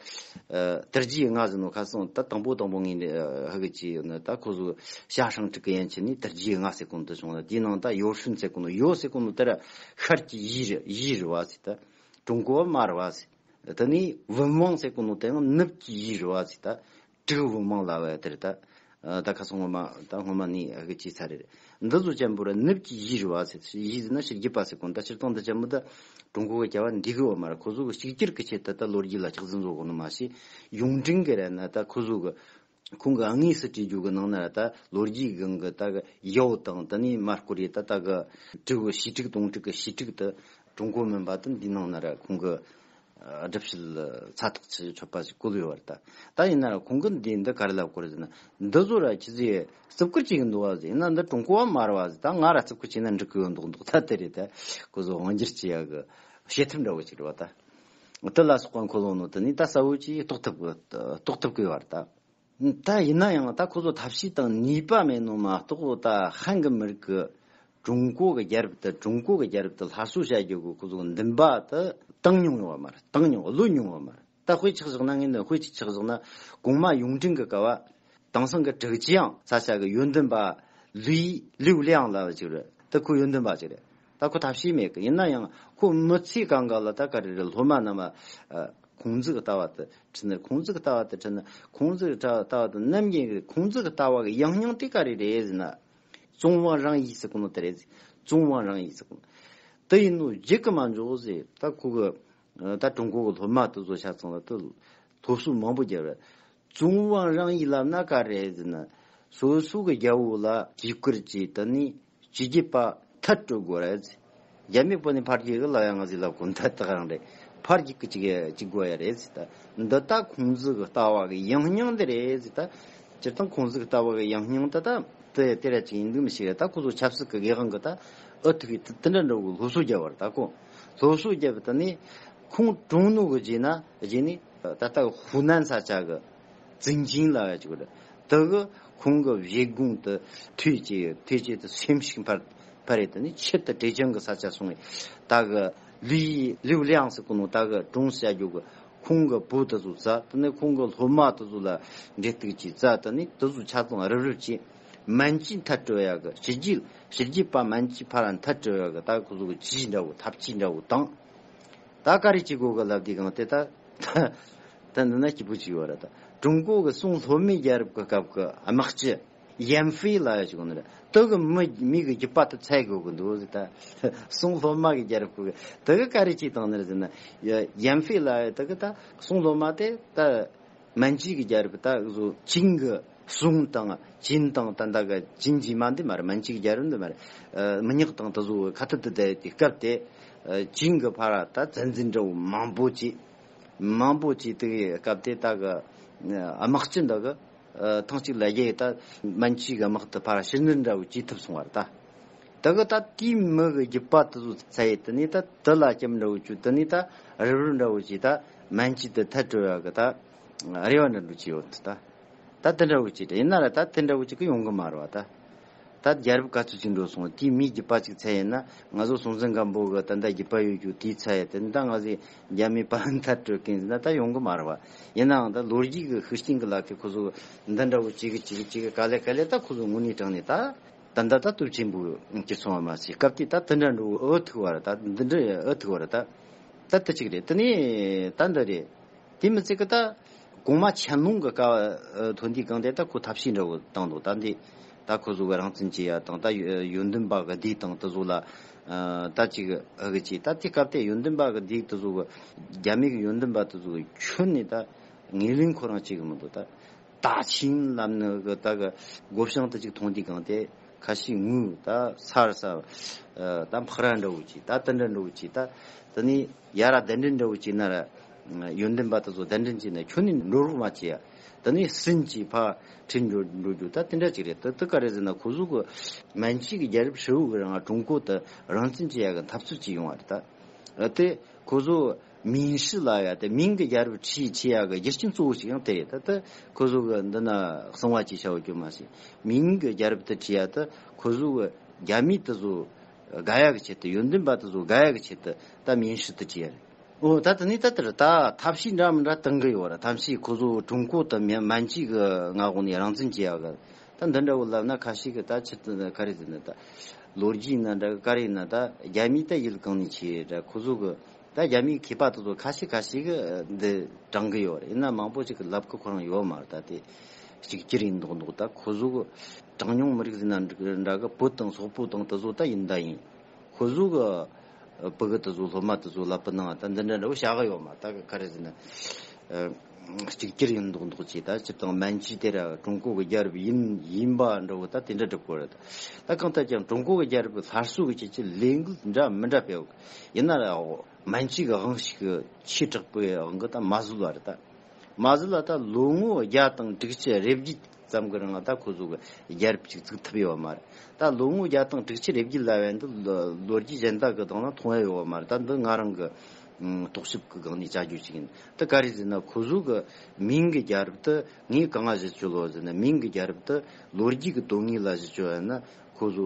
དར་རྒྱས་ལྔ་ཟེར་ནོ། ཁ་སང་ད་དང་པོ་དང་པོ་ངས་ནི་ཨ་ཧ་གི་ཅི་ཡོད་ན། ད་ཁོ་ཚོ་ཞ་ཧྲང་ཀྲིག་གི་ཡན་ཆད་ནས་དར་རྒྱས་ལྔ་ཟེར་གོ་ནོ་དེ་བྱུང་ན། དེའི་ནང་ད་ཡོ་ཧྲུན་ཟེར་གོ་ནོ། ཡོ་ཟེར་གོ་ནོ་དེ་ར་ཤར་གྱི་ཡུལ་རེད། ཡུལ་རེད་བ་ཟེར། ད་ཀྲུང་གོ་བ་མ་རེད་བ་ཟེར། དེ་ནས་ཝུན་ཝང་ཟེར་གོ་ནོ་དེའང་ནུབ་ཀྱི་ཡུལ་རེད་བ་ཟེར། ད་ཀྲིག་ཝུན་ཝང་ལབ་པ་དེ་རེད། ད་ཨ་ད་ཁ་སང་སྔོན་མ། ད་སྔོན་མ་ནས་ཨ་གི་ཅི་ཚར་རེད། འདི་ཚོ་ཅན་པོ་ར་ནུབ་ཀྱི་ཡུལ་རེད་བ་ཟེར། ཡུལ་ཟེར་ན་ཕྱི་རྒྱུད་པ་ཟེར་གོ་ནོ། ད་སྤྱིར་བཏང་འདི་ཅན་པོ་ད་ཀྲུང་གོ་གི་རྒྱལ་བ་འདི་གི་བ་མ་རེད། ཁོ་ཚོ་གི་གཅིག་གྱུར་གི་ཆེད་དུ་ད་ལོ་རྒྱུས་ལ་ཆགས་ཟིན་བཟོ་གོ་ནོ་མ་ཟད། ཡོངས་འབྲེལ་གི་ར་ན་ད་ཁོ་ཚོ་གི། ཁོང་གི་དངོས་སུ་བྲིས་རྒྱུ་གི་ནང་ན་ར་ད་ལོ་རྒྱུས་སྒང་གི་ད་གི་ཡའོ་དང་། དེ་ནས་མར་སྐོར་རེ་ད་ད་གི་ཀྲིག་གི་ཞི་ཀྲིག་ཏུང་ཀྲིག་གི་ཞི་ཀྲིག་དེ་ཀྲུང་གོ་མིན་པ་དེ་འདིའི་ནང་ན་ར་ཁོང་གི་ཨ་སྒྲུབ་བྱེད་ཚ་ཐག་ཆོད་པ་ཞིག་བཀོད་ཡོད་པ་རེད། ད་ད་ཡིན་ན་ར་ཁོང་གིས་འདི་འདི་ག་རེ་ལབ་དགོས་རེད་ཟེར་ན། འདི་ཚོ་ར་ཁྱེད་ཚོས་རྩུབ་སྐུལ་བྱེད་གི་འདུག་བ་ཟེར། ཡིན་ན་འདི་ཀྲུང་གོ་བ་མ་རེད་བ་ཟེར། ད་ང་ར་རྩུབ་སྐུལ་བྱས་ན་འགྲིག་གི་ཡོད་མདོག་མདོག། ད་དེ་རེད། ད་ཁོ་ཚོ་དབང་སྒྱུར་བྱེད་ཡ་གི་བྱེད་ཐབས་འདྲ་བོ་ཅིག་རེད་བ། ད་དེ་ལ་སོགས་པ་འཁོར་ལོ་ནོ་དེ་ནི་ད་གསལ་བོ་ཅིག་རྟོགས་ཐུབ་གི། རྟོགས་ཐུབ་གི་བ་རེད། ད་ད་ཡིན་ན་ཡང་ད་ཁོ་ཚོ་ཐབས་ཤེས་དང་ནུས་པ་མེད་ནོ་མ་གཏོགས། ད་ཧན་གི་མི་རིགས་གི་ཀྲུང་གོ་གི་རྒྱལ་རབས་དེ། ཀྲུང་གོ་གི་རྒྱལ་རབས་དེ་སླར་གསོ་བྱ་རྒྱུ་གི་ཁོ་ཚོ་འདུན་པ་དེ་བཏང་མྱོང་ཡོད་བ་མ་རེད། བཏང་མྱོང་། གློད་མྱོང་བ་མ་རེད། ད་དཔེ་ཆ་བཞག་ན། ངས་འདི་དཔེ་ཅིག་ཆ་བཞག་ན། གོང་མ་ཡོངས་འབྲེལ་གི་སྐབས་བ། དེང་སང་གི་ཀྲིག་ཅི་ཡང་ས་ཆ་གི་ཡོན་ཏན་པ་ལུའི་ལིའུ་ལིའང་ལབ་པ་ཅིག་རེད། ད་ཁོ་ཡོན་ཏན་པ་ཅིག་རེད། ད་ཁོ་ཐབས་ཤེས་མེད་གི། ཡིན་ན་ཡང་ཁོ་མི་ཚེ་གང་ག་ལ་ད་ག་རེ་རེད། སློབ་མ་རྣམས་ཨ་ཁུང་ཙི་གི་ལྟ་བ་དེ་ཁྲིད་ནི། ཁུང་ཙི་གི་ལྟ་བ་དེ་ཁྲིད་ནི། ཁུང་ཙི་གི་ལྟ་བ་དེ་ནམ་རྒྱུན་གི། ཁུང་ཙི་གི་ལྟ་བ་གི་ཡང་སྙིང་དེ་ག་རེ་རེད་ཟེར་ན། 中庸让梨 ཟེར་གོ་ནོ་དེ་རེད། 中庸让梨 ཟེར་གོ་ནོ་དེ་ཡིན་ནོ་བརྗེད་གི་མ་འཇོག་ཟེར། ད་ཁོ་གི་ད་ཀྲུང་གོ་གི་སློབ་མ་དེ་ཚོ་ཆ་ཚང་ལ་དེ་སློབ་གསོ་མང་པོ་བརྒྱབ་རེད། 中庸让梨 ལབ་ན་ག་རེ་ཟེར་ན། སོ་སོ་གི་རྒྱལ་པོ་ལ་བརྒྱུད་བསྐུར་གྱིས། དེ་ནས་ཕྱི་རྒྱུད་པ་མཐར་སྐྲོད་དགོས་རེད། རྒྱ་མི་པོ་ནི་ཕར་རྒྱུད་གི་ལབ་ཡ་ང་ཟིག་ལབ་གོ་ད་ད་ག་རང་རེད། ཕར་རྒྱུད་གི་ཅིག་ཅིག་དགོས་ཡ་རེད་ཟེར། ད་འདི་ད་ཁུང་ཙི་གི་ལྟ་བ་གི་ཡང་སྙིང་འདི་རེད་ཟེར། ད་སྤྱིར་བཏང་ཁུང་ཙི་གི་ལྟ་བ་གི་ཡང་སྙིང་ད་ད་དེ་དེ་ར་ཅིག་ཡིན་འདུག་མི་ཤེས་ར། ད་ཁོ་ཚོ་ཆབ་སྲིད་གི་དགེ་དབང་གི་ད་ཨུ་ཐུག་གི་དེ་འདྲ་འདྲ་བོ་སློབ་གསོ་རྒྱབ་པ་རེད། ད་ཁོ་སློབ་གསོ་རྒྱབ་པ། དེ་ནས་ཁོང་གྲོངས་ནོ་གི་རྗེས་ན། རྗེས་ནས་ད་ལྟ་ཧུ་ནན་ས་ཆ་གི་ཙིན་ཅིན་ལབ་ཡ་ཅིག་རེད། དེ་གི་ཁོང་གི་བཞེད་དགོངས་དེ་ཐོས་ཅི་ཐོས་ཅི་དེ་སེམས་ཤུགས་འཕར་འཕར་རེ། དེ་ནས་ཆེད་དུ་ཀྲེ་ཅང་གི་ས་ཆ་སོང་བས། ད་གི་ལི་ལིའུ་ལིའང་ཟེར་གོ་ནོ་ད་གི་ཀྲུང་ཟེར་རྒྱུ་གི་ཁོང་གི་བུ་དེ་ཚོ་བཙལ། དེ་ནས་ཁོང་གི་སློབ་མ་དེ་ཚོ་ལ་འབྲེལ་གཏུག་ཅིག་བཙལ། དེ་ནས་དེ་ཚོ་ཆ་ཚང་རུབ་རུབ་ཅིག་མན་ཇུའི་མཐར་སྐྲོད་ཡ་གི་ཕྱི་རྒྱལ་ཕྱི་རྒྱལ་པ་མན་ཇུའི་ཕར་མཐར་སྐྲོད་ཡ་གི་ད་ཁོ་ཚོ་གི་ཇུས་འདྲ་བོ་ཐབས་ཇུས་འདྲ་བོ་དང་། ད་ག་རེ་བྱེད་དགོས་གི་ལབ་དུས་གང་དེ་ད་ད་འདི་ན་སྐྱིད་པོ་ཅིག་ཡོད་རེད། ད་ཀྲུང་གོ་གི་སུང་སློབ་མའི་རྒྱལ་རབས་ཀྱི་སྐབས་ཀྱི་དམག་སྤྱི་ཡན་ཧྥེ་ལབ་ཡ་ཅིག་ཡོད་ནི་རེད། དེ་གི་མི་མི་གི་རྒྱུད་པ་དེ་འཚོལ་དགོས་གི་འདུག་ཟེར། ད་སུང་སློབ་མ་གི་རྒྱལ་རབས་ཀྱི་དེ་གི་ག་རེ་བྱས་བཏང་ནི་རེད་ཟེར་ན། ཡན་ཧྥེ་ལབ་ཡ་དེ་གི་ད་སུང་སློབ་མ་དེ་ད་མན་ཇུའི་གི་རྒྱལ་རབས་ད་བཟོ་ཅིང་གི་སུང་དང་ཅིན་དང་ད་ད་ག་ཅིན་ཇི་མ་འདི་མ་རེད། མན་ཇུའི་གི་རྒྱལ་རབས་འདི་མ་རེད། ཨ་མི་ཉག་དང་དེ་ཚོ་ཁ་ཐུག་ཏུ་བསྡད་དེ་སྐབས་དེ། ཨ་ཅིང་གི་ཕར་ད་བཙན་འཛུལ་འདྲ་བོ་མང་པོ་བྱས། མང་པོ་བྱས་དེ་གི་སྐབས་དེ་ད་གི་ཨ་དམག་སྤྱི་འདི་གི་ཨ་ཐེངས་གཅིག་ལ་རྒྱའི་ད་མན་ཇུའི་གི་དམག་དེ་ཕར་ཕྱིར་འཐེན་འདྲ་བོ་བྱས་ཐུབ་སོང་བ་རེད། ད་དེ་གི་ད་དེའི་མི་གི་རྒྱུད་པ་དེ་ཚོ་འཚོལ་ཡས། དེ་ནས་ད་དེ་ལ་སྐྱབས་འདྲ་བོ་བཅོལ། དེ་ནས་ད་རུབ་རུབ་འདྲ་བོ་བྱས། ད་མན་ཇུ་དེ་མཐར་སྐྲོད་ཡ་གི་ད་རེ་བ་འདྲ་འདྲ་ཅིག་ཡོད། ད་ད་དེ་འདྲ་བོ་ཅིག་རེད། ཡིན་ན་ར་ད་དེ་འདྲ་བོ་ཅིག་གི་ཡོང་གི་མ་རེད་བ། ད་ད་རྒྱལ་རབས་ག་ཚོད་ཅིག་འགྲོ་སོང་། དེའི་མིའི་རྒྱུད་པ་ཅིག་འཚོལ་ཡས་ན། ང་ཚོ་སྲོང་བཙན་སྒམ་པོ་གི་ད་ལྟ་རྒྱུད་པ་ཡོད་རྒྱུ་དེའི་འཚོལ་ཡས་དེ་ད་ང་ཚོས་རྒྱ་མིའི་བར་མཐར་སྐྲོད་མཁན་ཟེར་ན་ད་ཡོང་གི་མ་རེད་བ། ཡིན་ནའང་ད་ལོ་རྒྱུས་ཀྱི་ཤུགས་རྐྱེན་གྱི་ལ་ཁེ་ཁོ་ཚོ་འདི་འདྲ་བོ་ཅིག་གི་ཅིག་གི་ཅིག་གི་ག་ལེ་ག་ལེ་ད་ཁོ་ཚོ་དངོས་གནས་དྲང་གནས་ད་ད་ལྟ་ད་སྟོབས་ཆེན་པོ་གྱུར་སོང་བ་མ་ཟད། སྐབས་དེ་ད་དེ་འདྲ་འགྲོ་ཨོ་ཐུག་བ་རེད། ད་འདི་འདྲ་ཨོ་ཐུག་བ་རེད། ད་ད་དེ་ཅིག་རེད། དེ་ནས་ད་འདི་རེད། དེ་མི་ཚད་གི་ད། གོང་མ་ཆན་ལུང་གི་སྐབས་ཐོན་དུས་གང་དེ་ད་ཁོ་ཐབས་ཤེས་འདྲ་བོ་བཏང་འདུག་ད་འདི་ད་ཁོ་ཚོ་གི་རང་བཙན་བྱེད་ཡ་དང་ད་ཡོན་ཏན་པ་གི་སྡེ་དང་དེ་ཚོ་ལ་ད་ཅིག་ཨ་གི་ཅིག་ད་དེ་སྐབས་དེ་ཡོན་ཏན་པ་གི་སྡེ་དེ་ཚོ་གི་རྒྱ་མི་གི་ཡོན་ཏན་པ་དེ་ཚོ་གི་ཁྱོན་ནས་ད་ངོས་ལེན་ཁོ་རང་བྱེད་གི་མི་འདུག་ད་ད་ཆིན་ལབ་ནི་གི་ད་གི་སྒོ་བྱང་དེ་ཅིག་མཐོང་དུས་གང་དེ། ཁ་ཤས་ངུས་ད་སར་ས་ད་འཕག་ར་འདྲ་བོ་ཅིག་ད་དེ་འདྲ་འདྲ་བོ་ཅིག་ད་དེ་ནས་ཡ་ར་གདན་འདྲེན་འདྲ་བོ་ཅིག་ན་ར་ཡོན་ཏན་པ་དེ་ཚོ་གདན་འདྲེན་བྱས་ན་ཁྱོད་ནས་འགྲོ་རོགས་མ་བྱེད་ཡ། དེ་ནས་སུན་གྱིས་ཕ་ཁྲིད་འགྲོ་འགྲོ་རྒྱུ་ད་དེ་འདྲ་ཅིག་རེད། ད་དེ་ག་རེ་ཟེར་ན་ཁོ་ཚོ་གི་མན་ཇུ་གི་རྒྱལ་རབས་ཧྲིལ་བོ་གི་རང་ཀྲུང་གོ་དེ་རང་བཙན་བྱེད་ཡ་གི་འཐབ་རྩོད་ཅིག་ཡོང་བ་རེད་ད། དེ་ཁོ་ཚོ་མིང་ཧྲི་ལ་ཡ་དེ་མིང་གི་རྒྱལ་རབས་ཁྲིད་ཁྲིད་ཡ་གི་རྒྱུ་རྐྱེན་གཙོ་བོ་ཞིག་ཡང་དེ་རེད། ད་ལྟ་ཁོ་ཚོ་གི་འདི་ན་གསང་བ་ཅིག་བྱ་བ་རྒྱུ་མ་ཞིག་མིང་གི་རྒྱལ་རབས་དེ་ཁྲིད་ཡ་དེ་ཁོ་ཚོ་གི་རྒྱ་མི་དེ་ཚོ་དགའ་ཡ་གི་ཆེད་དུ་ཡོན་ཏན་པ་དེ་ཚོ་དགའ་ཡ་གི་ཆེད་དུ་ད་མིང་ཧྲི་དེ་ཁྲིད་ཡ་རེད། ཨོ་ད་དེ་ནི་ད་དེར་ད་ཐབས་ཤེས་འདྲ་མི་འདྲ་བཏང་གི་ཡོད་ར། ཐབས་ཤེས་ཁོ་ཚོ་ཀྲུང་གོ་དང་མན་ཇུ་གི་མངའ་འོག་ནས་རང་བཙན་བྱེད་ཡ་གི་ད་འདི་འདྲ་བོ་ལབ་ན་ཁ་ཤས་ཀྱི་ད་ཆི་ད་ག་རེ་ཟེར་ན་ད་ལོ་རྒྱུས་ན་འདྲ་གི་ག་རེ་ན་ད་རྒྱ་མི་ད་ཡུལ་གང་ནས་ཆེ་འདྲ་ཁོ་ཚོ་གི་ད་རྒྱ་མིའི་མཁས་པ་དེ་ཚོ་ཁ་ཤས་ཁ་ཤས་གི་འདི་དྲངས་གི་ཡོད་རེད། ཡིན་ན་མང་པོ་ཞིག་གི་ལབ་གི་ཁོ་རང་ཡོད་མ་རེད། ད་དེ་གཅིག་གྱུར་ཡིན་མདོག་མདོག་ད་ཁོ་ཚོ་གི་གྲངས་ཉུང་མི་རིགས་ཟེར་ན་འདྲ་གི་བོད་དང་སོག་པོ་དང་དེ་ཚོ་ད་ཡིན་ད་ཡིན། ཁོ་ཚོ་གི་ཕྲུ་གུ་དེ་ཚོ་སློབ་མ་དེ་ཚོ་ལབ་པ་ནང་ད་འདི་འདྲ་འདྲ་བོ་བྱ་གི་ཡོད་མ་ད་གི་ག་རེ་ཟེར་ན། གཅིག་གྱུར་ཡིན་མདོག་མདོག་བྱས་ད་སྤྱིར་བཏང་མན་ཇུ་དེ་ར་ཀྲུང་གོ་གི་རྒྱལ་རབས་ཡིན་ཡིན་པ་འདྲ་བོ་ད་དེ་འདྲ་སྒྲུབ་དགོས་རེད། ད་གང་ལྟར་ཀྱང་ཀྲུང་གོ་གི་རྒྱལ་རབས་སླར་གསོ་གི་ཆེད་ཀྱི་ལས་འགུལ་འདྲ་མི་འདྲ་སྤེལ་བ་ཡིན་ན་ར་མན་ཇུ་གི་དབང་ཤུགས་ཆེ་དྲགས་པོའི་དབང་གིས་ད་མ་བཟོད་པ་རེད། ད་མ་བཟོད་ལ་ད་ལོ་ངོ་བརྒྱ་དང་དྲུག་ཅུ་རེ་བརྒྱད་ཙམ་གི་རིང་ད་ཁོ་ཚོ་གི་རྒྱལ་རབས་ཅིག་བཙུགས་ཐུབ་ཡོད་མ་རེད། ད་ལོ་ངོ་བརྒྱ་དང་དྲུག་ཅུ་རེ་བརྒྱད་ལ་བས་འདི་ལོ་ལོ་རྒྱུས་གཞན་དག་གི་སྟེང་ན་མཐོང་ཡ་ཡོད་མ་རེད། ད་འདི་ང་རང་གི་ཨུམ་རྟོག་ཞིབ་གི་སྒང་ནས་བྱ་རྒྱུ་ཞིག་ཡིན། ད་ག་རེ་ཟེར་ན་ཁོ་ཚོ་གི་མིང་གི་རྒྱལ་རབས་དེ་ངས་གང་ང་གཞི་བཅོལ་ལོ་ཟེར་ན་མིང་གི་རྒྱལ་རབས་དེ་ལོ་རྒྱུས་ཀྱི་དོན་དངོས་ལ་གཞི་བཅོལ་བ་ན་ཁོ་ཚོ་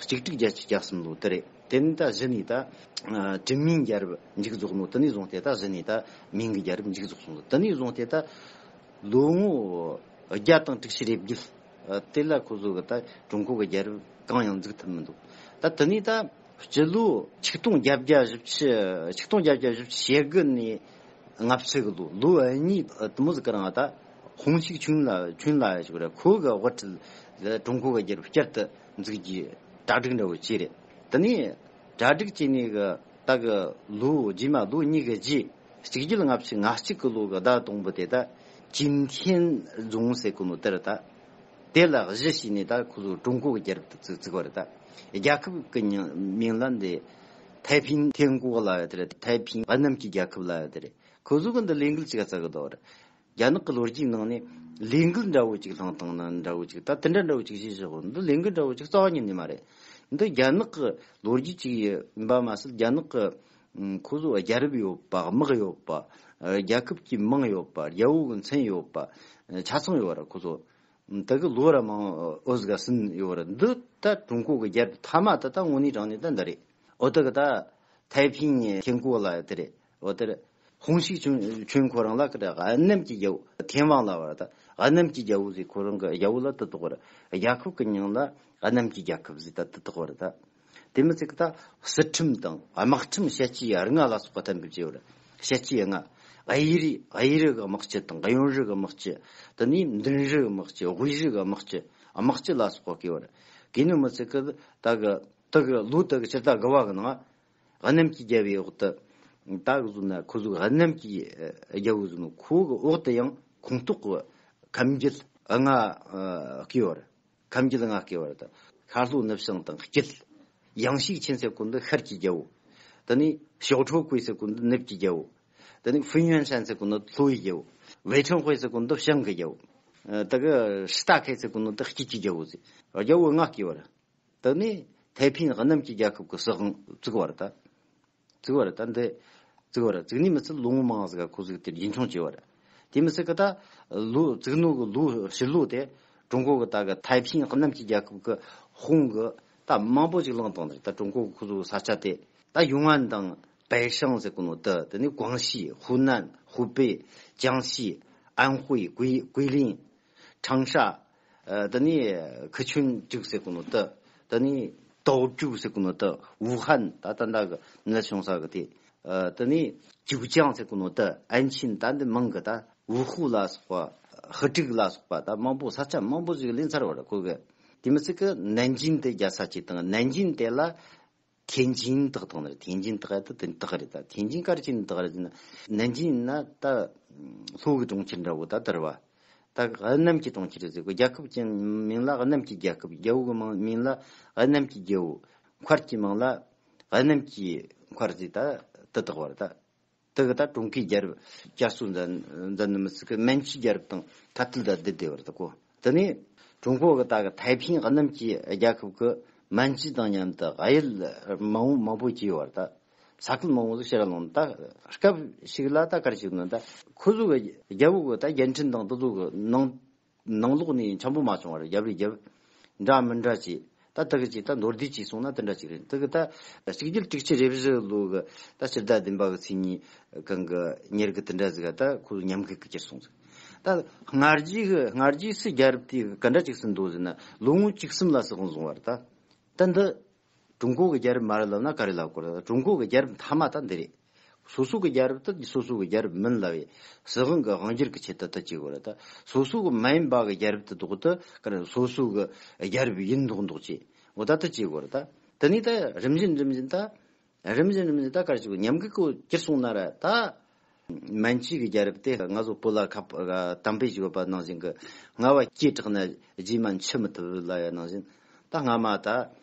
གཅིག་དྲུག་བརྒྱད་ཅུ་གྱ་གསུམ་ལོ་དེ་རེད། དེ་ནས་ད་གཞི་ནས་ད་ཨ་ཀྲུང་མིང་རྒྱལ་རབས་མཇུག་རྫོགས་ནོ། དེ་ནས་བཟུང་སྟེ་ད་གཞི་ནས་ད་མིང་གི་རྒྱལ་རབས་མཇུག་རྫོགས་སོང་། དེ་ནས་བཟུང་སྟེ་ད་ལོ་ངོ་བརྒྱ་དང་དྲུག་ཅུ་རེ་བརྒྱད་ཨ་དེ་ལ་ཁོ་ཚོ་གི་ད་ཀྲུང་གོ་གི་རྒྱལ་རབས་གང་ཡང་འཛུགས་ཐུབ་མི་འདུག་ད་དེ་ནས་ད་སྤྱི་ལོ་ཆིག་སྟོང་བརྒྱད་བརྒྱ་བཞི་བཅུ་ཆིག་སྟོང་བརྒྱད་བརྒྱ་བཞི་བཅུ་ཞེ་དགུ་ནས་ལྔ་བཅུ་གི་ལོ་ལོ་གཉིས་དེ་མོ་ཟིག་གི་རིང་ད་ཧོང་ཤིག་ཆུན་ལ་ཆུན་ལ་ཞིག་རེད། ཁོ་གི་དབུ་ཁྲིད་ཀྲུང་གོ་གི་རྒྱལ་རབས་བསྐྱར་དུ་འཛུགས་རྒྱུའི་གྲ་སྒྲིག་འདྲ་བོ་བྱས་རེད། དེ་ནས་གྲ་སྒྲིག་བྱས་ནས་གི་ད་གི་ལོ་རྗེས་མ་ལོ་གཉིས་གི་རྗེས་གཅིག་བརྒྱད་ལྔ་བཅུ་ང་གཅིག་གི་ལོ་གི་ཟླ་དང་པོ་དེ་ད་ཅིན་ཐེན་རྫོང་ཟེར་གོ་ནོ་དེ་རེད་ད། དེ་ལ་གཞི་བྱས་ནས་ད་ཁོ་ཚོ་ཀྲུང་གོ་གི་རྒྱལ་རབས་དེ་བཙུགས་བཙུགས་པ་རེད་ད། རྒྱལ་ཁབ་གི་མིང་མིང་ལ་འདི་ཐའེ་ཕིང་ཐེན་གོ་ལབ་ཡ་དེ་རེད། ཐའེ་ཕིང་གནམ་གྱི་རྒྱལ་ཁབ་ལབ་ཡ་དེ་རེད། ཁོ་ཚོ་གི་འདི་ལས་འགུལ་ཅིག་བཙུགས་གི་འདུག་རེད། རྒྱ་ནག་གི་ལོ་རྒྱུས་ནང་ནས་ལས་འགུལ་འདྲ་བོ་ཅིག་བླངས་བཏང་ན་འདྲ་བོ་ཅིག་ད་དེ་འདྲ་འདྲ་བོ་ཅིག་བྱས་བཞག་འདི་ལས་འགུལ་འདྲ་བོ་ཅིག་རྩ་བ་ཉིད་ནས་མ་རེད། འདི་རྒྱ་ནག་གི་ལོ་རྒྱུས་ཅིག་ཡིན་པ་མ་ཟད་རྒྱ་ནག་གི་ཁོ་ཚོ་རྒྱལ་རབས་ཡོད་པ། དམག་ཡོད་པ། རྒྱལ་ཁབ་ཀྱི་མིང་ཡོད་པ། རྒྱལ་པོ་གི་མཚན་ཡོད་པ། ཆ་ཚང་ཡོད་ར། ཁོ་ཚོ་དེ་གི་ལོ་ར་མང་འོ་ཟིག་ཟིན་ཡོད་ར། འདི་ད་ཀྲུང་གོ་གི་རྒྱལ་རབས་མཐའ་མ་ད་ད་དངོས་གནས་དྲང་གནས་ད་འདི་རེད། འོ་དེ་གི་ད་ཐའེ་ཕིང་ཐེན་གོ་ལབ་ཡ་དེ་རེད། འོ་དེ་རེད། ཧོང་ཤིག་ཆུན་ཆུན་ཁོ་རང་ལ་གི་ད་གནམ་གྱི་རྒྱལ་པོ་ཐེན་ཝང་ལབ་པ་ར། ད་གནམ་གྱི་རྒྱལ་པོ་ཟེར། ཁོ་རང་གི་རྒྱལ་པོ་ལ་དེ་གཏོགས་པ་ར། རྒྱལ་ཁབ་གི་མིང་ལ་གནམ་གྱི་རྒྱལ་ཁབ་ཟེར་ད་དེ་གཏོགས་པ་ར་ད། དེ་མི་ཚད་ཀྱི་ད་སྲིད་ཁྲིམས་དང་དམག་ཁྲིམས་ཞལ་གྱི་ལྔ་ལ་སོགས་པ་གཏན་འབེབས་བྱས་ཡོད་རེད། ཞལ་གྱི་ལྔ། གཡས་རུ་གཡས་རུ་གི་དམག་སྤྱི་དང་གཡོན་རུ་གི་དམག་སྤྱི། དེ་ནས་མདུན་རུ་གི་དམག་སྤྱི། དབུས་རུ་གི་དམག་སྤྱི། དམག་སྤྱི་ལ་སོགས་པ་གི་ཡོད་རེད། གི་ནི་མི་ཚད་ཀྱི་ད་གི་དེ་གི་ལོ་དེ་གི་ཕྱི་ཟླ་དགུ་པ་གི་ནང་གནམ་གྱི་རྒྱལ་པོའི་འོག་ཏུ་ད་གི་བཟོ་ན་ཁོ་ཚོ་གནམ་གྱི་རྒྱལ་པོ་བཟོ་ན་ཁོ་གི་འོག་ཏུ་ཡང་ཁོངས་གཏོགས་ཀྱི་ཁམས་རྒྱུད་ལྔ་གི་ཡོད་རེད། ཁམས་རྒྱུད་ལྔ་སྐྱེ་བ་རེད། ཤར་ལྷོ་ནུབ་བྱང་དང་དཀྱིལ། ཡང་ཤུགས་ཆེན་ཟེར་གོ་འདི་ཤར་གྱི་རྒྱལ་པོ། དེ་ནས་ཞའོ་ཁྲོ་ཀུའེ་ཟེར་གོ་འདི་ནུབ་ཀྱི་རྒྱལ་པོ། དེ་ནས་ཧྥུན་ཡོན་ཧྲན་ཟེར་གོ་འདི་ལྷོ་ཡི་རྒྱལ་པོ། ཝེ་ཁྲང་ཧུའེ་ཟེར་གོ་འདི་བྱང་གི་རྒྱལ་པོ། ཨ་དེ་གི་ཧྲི་ཏ་ཁེ་ཟེར་གོ་འདི་དཀྱིལ་གྱི་རྒྱལ་པོ་ཟེར། རྒྱལ་པོ་ལྔ་སྐྱེ་བ་རེད། དེ་ནས་ཐའེ་ཕིན་གནམ་གྱི་རྒྱལ་ཁབ་ཀྱི་སྲིད་དབང་བཙུགས་པ་རེད་ད། བཙུགས་པ་རེད་ད། འདི་བཙུགས་པ་རེད། བཙུགས་ནས་མི་ཚད་ལོ་ངོ་མང་ཟིག་ག་ཁོ་ཚོས་དེར་རྒྱུན་འཁྱོངས་བྱས་པ་རེད། དེ་མི་ཚད་གི་ད་ལོ་བཙུགས་ནོ་གི་ལོ་ཕྱི་ལོ་དེ་ཀྲུང་གོ་གི་ད་གི་ཐའེ་ཕིན་གནམ་གྱི་རྒྱལ་ཁབ་ཀྱི་ཧོང་གི་ད་མང་པོ་ཞིག་བླངས་བཏང་ནས་ད་ཀྲུང་གོ་གི་ཁོ་ཚོ་གི་ས་ཆ་དེ་ད་ཡུང་ཨན་དང་པེ་ཤང་ཟེར་གོ་ནོ་དེ། དེ་ནས་ཀོང་ཞི། ཧུའུ་ནན། ཧུའུ་པེ། ཅང་ཞི། ཨན་ཧུའེ། ཀུའེ་ཀུའེ་ལིན། ཁྲང་ཧྲ། ཨ་དེ་ནས་ཁི་ཆུན་ཀྲུག་ཟེར་གོ་ནོ་དེ། དེ་ནས་ཏའོ་ཀྲུག་ཟེར་གོ་ནོ་དེ། ཝུ་ཧན་ད་ད་ད་གི་ནད་བྱུང་ས་གི་དེ། ཨ་དེ་ནས་ཅིའུ་ཅང་ཟེར་གོ་ནོ་དེ། ཨན་ཆིན། ད་འདི་མིང་གི་ད་ ཝུ་ཧུ་ལ་སོགས་པ། ཧི་ཀྲིག་ལ་སོགས་པ་ད་མང་པོ་ས་ཆ་མང་པོ་ཞིག་ལེན་ཚར་བ་རེད་ཁོ་གི། དེ་མི་ཚད་ཀི་ནན་ཅིན་དེ་རྒྱལ་ས་ཅིག་དང་ནན་ཅིན་དེ་ལ་ཐེན་ཅིན་དག་དང་ནི་ཐེན་ཅིན་དག་ཡ་ད་དེ་དག་རེད། ད་ཐེན་ཅིན་ག་རེ་བྱས་ནས་དག་རེད་ཟེར་ན། ནན་ཅིན་ན་ད་ལྷོ་གི་གྲོང་ཁྱེར་འདྲ་བོ་ད་དར་བ། ད་གནམ་གྱི་གྲོང་ཁྱེར་ཟེར་གོ། རྒྱལ་ཁབ་ཀྱི་མིང་ལ་གནམ་གྱི་རྒྱལ་ཁབ། རྒྱལ་པོ་གི་མིང་མིང་ལ་གནམ་གྱི་རྒྱལ་པོ། མཁར་གྱི་མིང་ལ་གནམ་གྱི་མཁར་ཟེར་ད་དེ་དག་བར་ད། དེ་གི་ད་ཀྲུང་གོའི་རྒྱལ་རབས་བསྐྱར་གསོ་མཛད་མཛད་ནི་མི་ཚད་ཀི་མན་ཇུའི་རྒྱལ་རབས་དང་ཐ་དད་ད་བསྡུར་བསྡད་པ་རེད་ད་གོ། དེ་ནས་ཀྲུང་གོ་གི་ད་གི་ཐའེ་ཕིང་གནམ་གྱི་རྒྱལ་ཁབ་ཀྱི་མན་ཇུ་དང་མཉམ་དུ་གཡུལ་མང་པོ་མང་པོ་སྐྱེས་པ་རེད་ད། ས་ཁུལ་མང་པོ་ཟིག་ཕྱིར་ལོག་ནས། ད་སྐབས་ཤིག་ལ་ད་ག་རེ་བྱུང་ན། ད་ཁོ་ཚོ་གི་རྒྱལ་པོ་གི་ད་རྒྱལ་ཕྲན་དང་དེ་ཚོ་གི་ནང་ནང་ལོགས་ནས་འཆམ་པོ་མ་བྱུང་བར་རྒྱབ་རེས་རྒྱབ། འདྲ་མི་འདྲ་བྱས། ད་དེ་གི་ཅིག་ད་མདོར་བསྡུས་ཅིག་སོང་ན་དེ་འདྲ་ཅིག་རེད། དེ་གི་ད་གཅིག་བརྒྱད་དྲུག་ཅུ་རེ་བཞི་ལོ་གི་ད་ཕྱི་ཟླ་བདུན་པ་གི་ཚེས་གཉིས་གང་གི་ཉེར་དགུ་དེ་འདྲ་ཟིག་ག་ད་ཁོ་ཚོ་མཉམ་འགུལ་གི་གྱུར་སོང་ཟིག། ད་སྔ་རྗེས་གི་སྔ་རྗེས་སུ་རྒྱལ་རབས་དེ་གི་ག་འདྲ་ཅིག་སུ་འདུག་ཟེར་ན། ལོ་ངོ་བཅུ་གསུམ་ལ་སུ་དབང་བཟུང་བ་རེད་ད། ད་འདི་ཀྲུང་གོ་གི་རྒྱལ་རབས་མ་རེད་ལབ་ན་ག་རེ་ལབ་དགོས་རེད། ཀྲུང་གོ་གི་རྒྱལ་རབས་མཐའ་མ་ད་འདི་རེད། སོ་སོ་གི་རྒྱལ་རབས་དེ་སོ་སོ་གི་རྒྱལ་རབས་མིན་ལབ་བས་སྲིད་དབང་གི་དབང་སྒྱུར་གི་ཆེད་དུ་དེ་བྱེད་དགོས་རེད་ད། སོ་སོ་གི་མ་ཡིན་པ་གི་རྒྱལ་རབས་དེ་ལྡོག་དེ་ག་རེ་སོ་སོ་གི་རྒྱལ་རབས་ཡིན་མདོག་མདོག་བྱེད། འོ་ད་དེ་བྱེད་དགོས་རེད་ད། དེ་ནས་ད་རིམ་བཞིན་རིམ་བཞིན་ད། རིམ་བཞིན་རིམ་བཞིན་ད་ག་རེ་བྱེད་དགོས། མཉམ་འགུལ་གི་གྱུར་སོང་ན་ར་ད། མན་ཇུའི་གི་རྒྱལ་རབས་དེ་ང་ཚོ་བོད་ལ་ཁ་དམ་པའི་བཞི་པ་ནང་བཞིན་གི། རྔ་བ་སྐྱེས་དྲགས་ན་རྗེས་མ་འཆི་མི་ཐུབ་ལ་ཡ་ནང་བཞིན། ད་སྔ་མ་ད་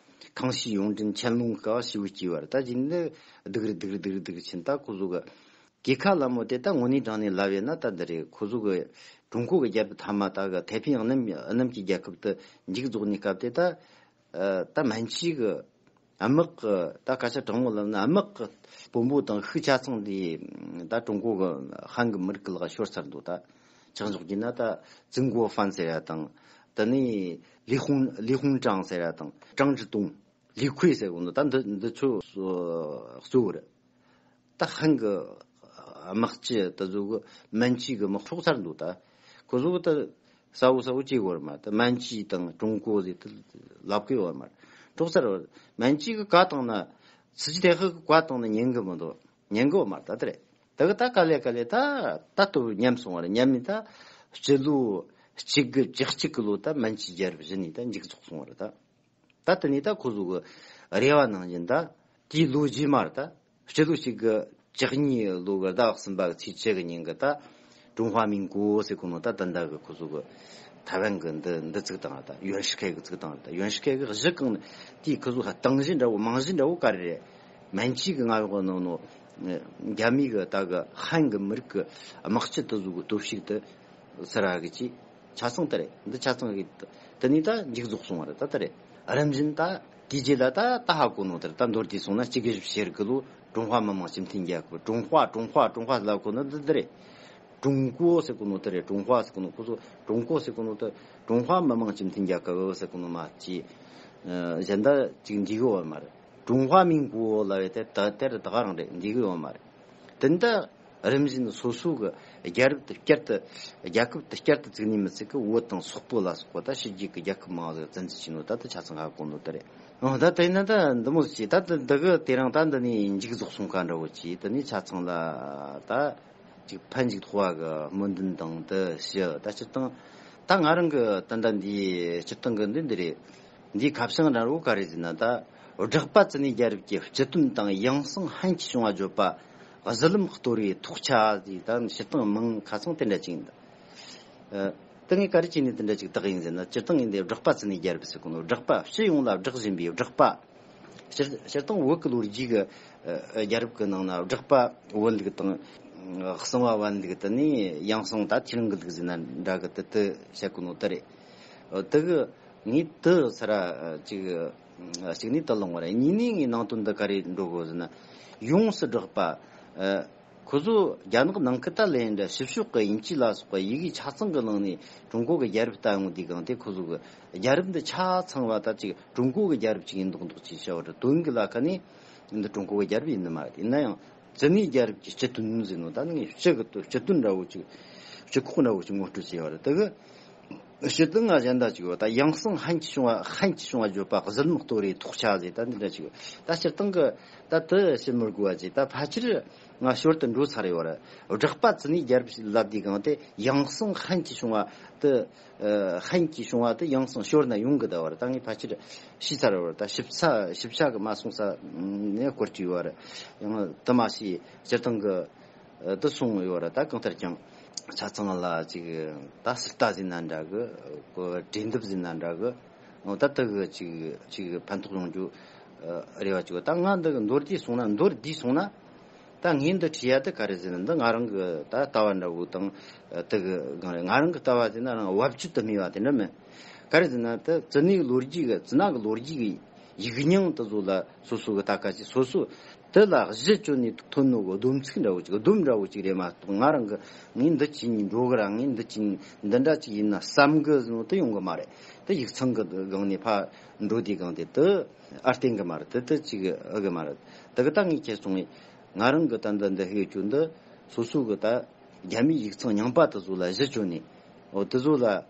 ཁང་ཤིས་ཡོངས་འདྲེན་ཆན་ལུང་གི་སྐབས་ཞི་བོ་སྐྱེས་པ་རེད། ད་རྗེས་ནས་སྡུག་རུ་སྡུག་རུ་སྡུག་རུ་སྡུག་རུ་ཕྱིན། ད་ཁོ་ཚོ་གི་གྱལ་ཁ་ལ་མོ་དེ་ད་དངོས་གནས་དྲང་གནས་ལབ་ཡོད་ན་ད་འདི་རེད། ཁོ་ཚོ་གི་ཀྲུང་གོ་གི་རྒྱལ་རབས་མཐའ་མ་ད་གི་ཐའེ་ཕིང་གནམ་གནམ་གྱི་རྒྱལ་ཁབ་དེ་མཇུག་རྫོགས་ནས་སྐབས་དེ་ད། ཨ། ད་མན་ཇུའི་གི་དམག་གི་ད་སྐད་ཆ་དྲང་མོ་ལབ་ན་དམག་གི་དཔོན་པོ་དང་ཤུགས་ཆ་ཚང་དེ་ད་ཀྲུང་གོ་གི་ཧན་གི་མི་རིགས་གི་ལག་ཤོར་ཚར་འདུག། ད་ཆག་འཇོག་གྱིས་ན་ད་ཙིན་གོ་ཧྥན་ཟེར་ཡ་དང་། དེ་ནས་ལི་ཧུང་ལི་ཧུང་ཀྲང་ཟེར་ཡ་དང་། ཀྲང་ཀྲི་ཏུང་། ལི་ཁུའེ་ཟེར་གོ་ནོ་ད་འདི་འདི་ཚོ་གཙོ་བོ་རེད། ད་ཧན་གི་དམག་སྤྱི་དེ་ཚོ་གི་མན་ཇུའི་གི་དམག་འཕྲོག་ཚར་འདུག། ད་ཁོ་ཚོ་གི་ད་གསལ་བོ་གསལ་བོ་བྱེད་དགོས་རེད་མ། ད་མན་ཇུའི་དང་ཀྲུང་གོ་ཟེར་ད་ལབ་གི་ཡོད་མ་རེད། འཕྲོག་ཚར་བ་རེད། མན་ཇུའི་གི་བཀའ་བཏང་ན་སྲིད་ཇུས་དེ་ཧི་གི་བཀའ་བཏང་ན་ཉན་གི་མི་འདུག། ཉན་གི་ཡོད་མ་རེད། ད་དེ་རེད། ད་གི་ད་ག་ལེ་ག་ལེ་ད་ད་ལྟོ་ཉམས་སོང་བ་རེད། ཉམས་ནས་ད་སྤྱི་ལོ་གཅིག་དགུ་བཅུ་གཅིག་གི་ལོ་ད་མན་ཇུའི་རྒྱལ་རབས་གཞི་ནས་ད་མཇུག་རྫོགས་སོང་བ་རེད་ད། ད་དེ་ནས་ད་ཁོ་ཚོ་གི་རེ་བ་ནང་བཞིན་ད་དེའི་ལོ་རྗེས་མར་ད་སྤྱི་ལོ་གཅིག་དགུ་བཅུ་གཉིས་ལོ་གི་ཟླ་གསུམ་པ་གི་ཚེས་བཅུ་གི་ཉིན་གི་ད་ཀྲུང་ཧྭ་མིན་གོ་ཟེར་གོ་ནོ་ད་ད་ལྟ་གི་ཁོ་ཚོ་གི་ཐའེ་ཝན་གི་འདི་འདི་བཙུགས་བཏང་། ད་ཡོན་ཧྲི་ཁའེ་གི་བཙུགས་བཏང་། ད་ཡོན་ཧྲི་ཁའེ་གི་གཞི་གང་ནི་དེའི་ཁོ་ཚོ་སྟངས་གཞི་འདྲ་བོ་རྨང་གཞི་འདྲ་བོ་ག་རེ་རེད། མན་ཇུའི་གི་མངའ་འོག་ནང་ནོ་རྒྱ་མིའི་གི་ད་གི་ཧན་གི་མི་རིགས་གི་དམག་སྤྱི་དེ་ཚོ་གི་སྟོབས་ཤུགས་དེ་ཟེར་ར་གི་ཅི། ཆ་ཚང་དེ་རེད། འདི་ཆ་ཚང་གི་དེ་ནས་ད་མཇུག་རྫོགས་སོང་བ་རེད། ད་དེ་རེད། རིམ་བཞིན་ད་དེའི་རྗེས་ལ་ད་ད་ཧ་གོ་ནོ་དེ་རེད། ད་མདོར་བསྡུས་སོང་ན་གཅིག་དགུ་བཞི་བཅུ་གི་ལོ་ཀྲུང་ཧྭ་མི་དམངས་སྤྱི་མཐུན་རྒྱལ་ཁབ། ཀྲུང་ཧྭ་ཀྲུང་ཧྭ་ཀྲུང་ཧྭ་ལབ་གོ་ནོ་འདི་འདི་རེད། ཀྲུང་གོ་ཟེར་གོ་ནོ་དེ་རེད། ཀྲུང་ཧྭ་ཟེར་གོ་ནོ་ཁོ་ཚོ་ཀྲུང་གོ་ཟེར་གོ་ནོ་དེ་ཀྲུང་ཧྭ་མི་དམངས་སྤྱི་མཐུན་རྒྱལ་ཁབ་ཟེར་གོ་ནོ་མ་གཅིག། ཨ། གཞན་ད་ཅིག་འདི་གི་ཡོད་མ་རེད། ཀྲུང་ཧྭ་མིན་གོ་ལབ་ཡོད་དེ་ད་དེར་ད་ག་རང་རེད། འདི་གི་ཡོད་མ་རེད། དེ་འདྲ་རིམ་བཞིན་སོ་སོ་གི་རྒྱལ་རབས་དེ་བསྐྱར་དུ་རྒྱལ་ཁབ་དེ་བསྐྱར་དུ་བཙུགས་ནས་མི་ཚད་ཀི་བོད་དང་སོག་པོ་ལ་སོགས་པ་ད་ཕྱི་རྒྱལ་གི་རྒྱལ་ཁབ་མང་ཟིག་བཙན་འཛུལ་བྱས་ནོ་ད་དེ་ཆ་ཚང་ཧ་གོ་ནོ་དེ་རེད། འོ་ད་དེ་ན་ད་འདི་མོ་ཟིག་བྱས། ད་དེ་འདི་གི་དེ་རིང་ད་འདི་ནས་མཇུག་རྫོགས་སོང་ཁ་འདྲ་བོ་བྱས། དེ་ནས་ཆ་ཚང་ལ་ད་ཅིག་ཕན་ཅིག་ཐོགས་པ་གི་སྨོན་འདུན་དང་དེ་ཞུ། ད་སྤྱིར་བཏང་ད་ང་རང་གི་ད་ལྟ་འདིའི་སྤྱིར་བཏང་གི་འདི་འདི་རེད། འདིའི་ཁ་བྱང་འདྲ་བོ་ག་རེ་ཟེར་ན། ད་སྦྲགས་པ་བཙུན་ནས་རྒྱལ་རབས་ཀྱི་སྤྱི་དོན་དང་ཡང་སྲིད་ཧན་གྱིས་བྱུང་བ་བརྗོད་པ་གཟི་ལམ་གཏོར་བའི་ཐོག་ཆ་ཟེར། ད་སྤྱིར་བཏང་མིང་ཁ་སང་དེ་འདྲ་ཅིག་ཡིན། ད་ཨ། ད་ངས་ག་རེ་བྱས་ནས་དེ་འདྲ་ཅིག་བཏགས་ཡིན་ཟེར་ན། སྤྱིར་བཏང་ངས་འདི་སྦྲགས་པ་བཙུན་ནས་རྒྱལ་རབས་ཟེར་གོ་ནོ། སྦྲགས་པ་སྤྱི་ཡོངས་ལ་སྦྲགས་བཞིན་པའི་སྦྲགས་པ། སྤྱིར་སྤྱིར་བཏང་བོད་ཀྱི་ལོ་རྒྱུས་ཀྱི་ཨ་རྒྱལ་རབས་ཀྱི་ནང་ན་སྦྲགས་པ་བོན་ལུགས་དང་། ཨ། གསང་བ་བན་ལུགས་དེ་ནས་ཡང་སྲིད་ད་ཐེའུ་རང་གི་ལུགས་ཟེར་ན་འདྲ་གི། དེ་དེ་བཤད་གོ་ནོ་དེ་རེད། ཨ། དེ་གི་ངས་དེ་ས་ར་ཅིག་གཅིག་ནས་དེ་བླངས་པ་རེད། གཉིས་ནས་ངས་ནང་དོན་འདི་ག་རེ་འགྲོ་དགོས་ཟེར་ན། ཡོངས་སུ་སྦྲགས་པ། ཨ། ཁོ་ཚོ་རྒྱ་ནག་ནང་ཁུལ་ད་ལས་འདྲ་ཕྱི་ཕྱོགས་ཀྱི་དབྱིན་ཇི་ལ་སོགས་པ་ཡི་གེ་ཆ་ཚང་གི་ནང་ནས་ཀྲུང་གོ་གི་རྒྱལ་རབས་ལྟ་ཡོང་དུས་གང་དེ་ཁོ་ཚོ་གི་རྒྱལ་རབས་འདི་ཆ་ཚང་བ་ད་ཅིག་ཀྲུང་གོ་གི་རྒྱལ་རབས་ཅིག་ཡིན་མདོག་མདོག་ཅིག་བྱ་བ་རེད། དོན་གི་ལ་ཁ་ནས་འདི་ཀྲུང་གོ་གི་རྒྱལ་རབས་ཡིན་ནི་མ་རེད། ཡིན་ན་ཡང་བཙུན་ནས་རྒྱལ་རབས་ཀྱི་སྤྱི་དོན་ཟེར་ནོ་ད་ནི་ངས་སྤྱི་གི་སྤྱི་དོན་འདྲ་བོ་ཅིག་སྤྱི་ཁོག་འདྲ་བོ་ཅིག་ངོ་སྤྲོད་བྱས་པ་རེད། དེ་གི་ སྤྱིར་བཏང་ང་གཞན་དག་ཅིག་ཡོད། ད་ཡང་གསང་ཧན་གྱིས་བྱུང་བ། ཧན་གྱིས་བྱུང་བ་བརྗོད་པ་གཟིར་མོ་གཏོར་རེ་ཐོག་ཆ་ཟེར། ད་འདི་འདྲ་ཅིག་ཡོད། ད་སྤྱིར་བཏང་གི་ད་དུ་ཕྱི་མི་དགོས་པ་ཅིག་ད་ཕལ་ཆེར་ང་ཞོར་དུ་འགྲོ་ཚར་ཡོད་རེད། བསྒྲགས་པ་ཙི་ནས་རྒྱལ་རབས་ལབ་དུས་གང་དེ་ཡང་གསང་ཧན་གྱིས་བྱུང་བ་དུ། ཧན་གྱིས་བྱུང་བ་དུ་ཡང་གསང་ཞོར་ན་ཡོང་གི་ད་བར། ད་ངས་ཕལ་ཆེར་ཤེས་ཚར་བར། ད་ཞིབ་ཚ་ཞིབ་ཆ་གི་མ་སོང་ས་ནས་སྐོར་གྱི་ཡོད་རེད། ཡང་དུ་མ་ཤེས་སྤྱིར་བཏང་གི་དུ་སོང་ཡོད་རེད། ད་གང་ལྟར་ཀྱང་ཆ་ཚང་ལ་ཅིག་ད་སི་ཏ་ཟིན་ན་འདྲ་གི། གོ་གྲོས་འདེབས་ཟིན་ན་འདྲ་གི། འོ་ད་དུ་གི་ཅིག་ཅིག་ཕན་ཐོགས་ཡོང་རྒྱུ་རེ་བ་ཅིག་ད་ང་འདི་གི་མདོར་བསྡུས་སོང་ན། མདོར་བསྡུས་སོང་ན། ད་ངས་འདི་བྲིས་ཡ་དེ་ག་རེ་ཟེར་ན། འདི་ང་རང་གི་ད་ལྟ་བ་འདྲ་བོ་དང་དེ་གི་སྒང་རེད། ང་རང་གི་ལྟ་བ་ཟེར་ན་རང་བབ་ཅོལ་དུ་སྨྲས་པ་དེ་འདྲ་མིན། ག་རེ་ཟེར་ན། ད་ཙི་ནའི་ལོ་རྒྱུས་གི་ཙི་ན་གི་ལོ་རྒྱུས་གི་ཡིག་རྙིང་དེ་ཚོ་ལ་སོ་སོ་གི་ལྟ་ཀ་ཅིག་སོ་སོ་དེ་ལ་གཞི་བཅོལ་ནས་ཐོན་ནོ་གི་སྡོམ་ཚིག་འདྲ་བོ་ཅིག་སྡོམ་འདྲ་བོ་ཅིག་རེད་མ་གཏོགས། ང་རང་གི་ངས་འདི་བྱས་ནས་འགྲོ་གི་ར། ངས་འདི་བྱས་ནས་འདི་འདྲ་ཅིག་ཡིན་ན་བསམ་གི་ཟེར་ནོ་དེ་ཡོང་གི་མ་རེད། དེ་ཡིག་ཚང་གི་སྒང་ནས་ཕར་འགྲོ་དུས་སྒང་དེ་དེ་ཨ་བརྟེན་གི་མ་རེད། དེ་དེ་ཅིག་ཨེ་གི་མ་རེད། དེ་གི་ད་ངས་ཁྱེར་སོང་བས། ང་རང་གི་ད་འདི་འདི་ཧེ་ཅོ་འདི་སོ་སོ་གི་ད་རྒྱ་མིའི་ཡིག་ཚང་རྙིང་པ་དེ་ཚོ་ལ་གཞི་བཅོལ་ནས། འོ་དེ་ཚོ་ལ་ཨ་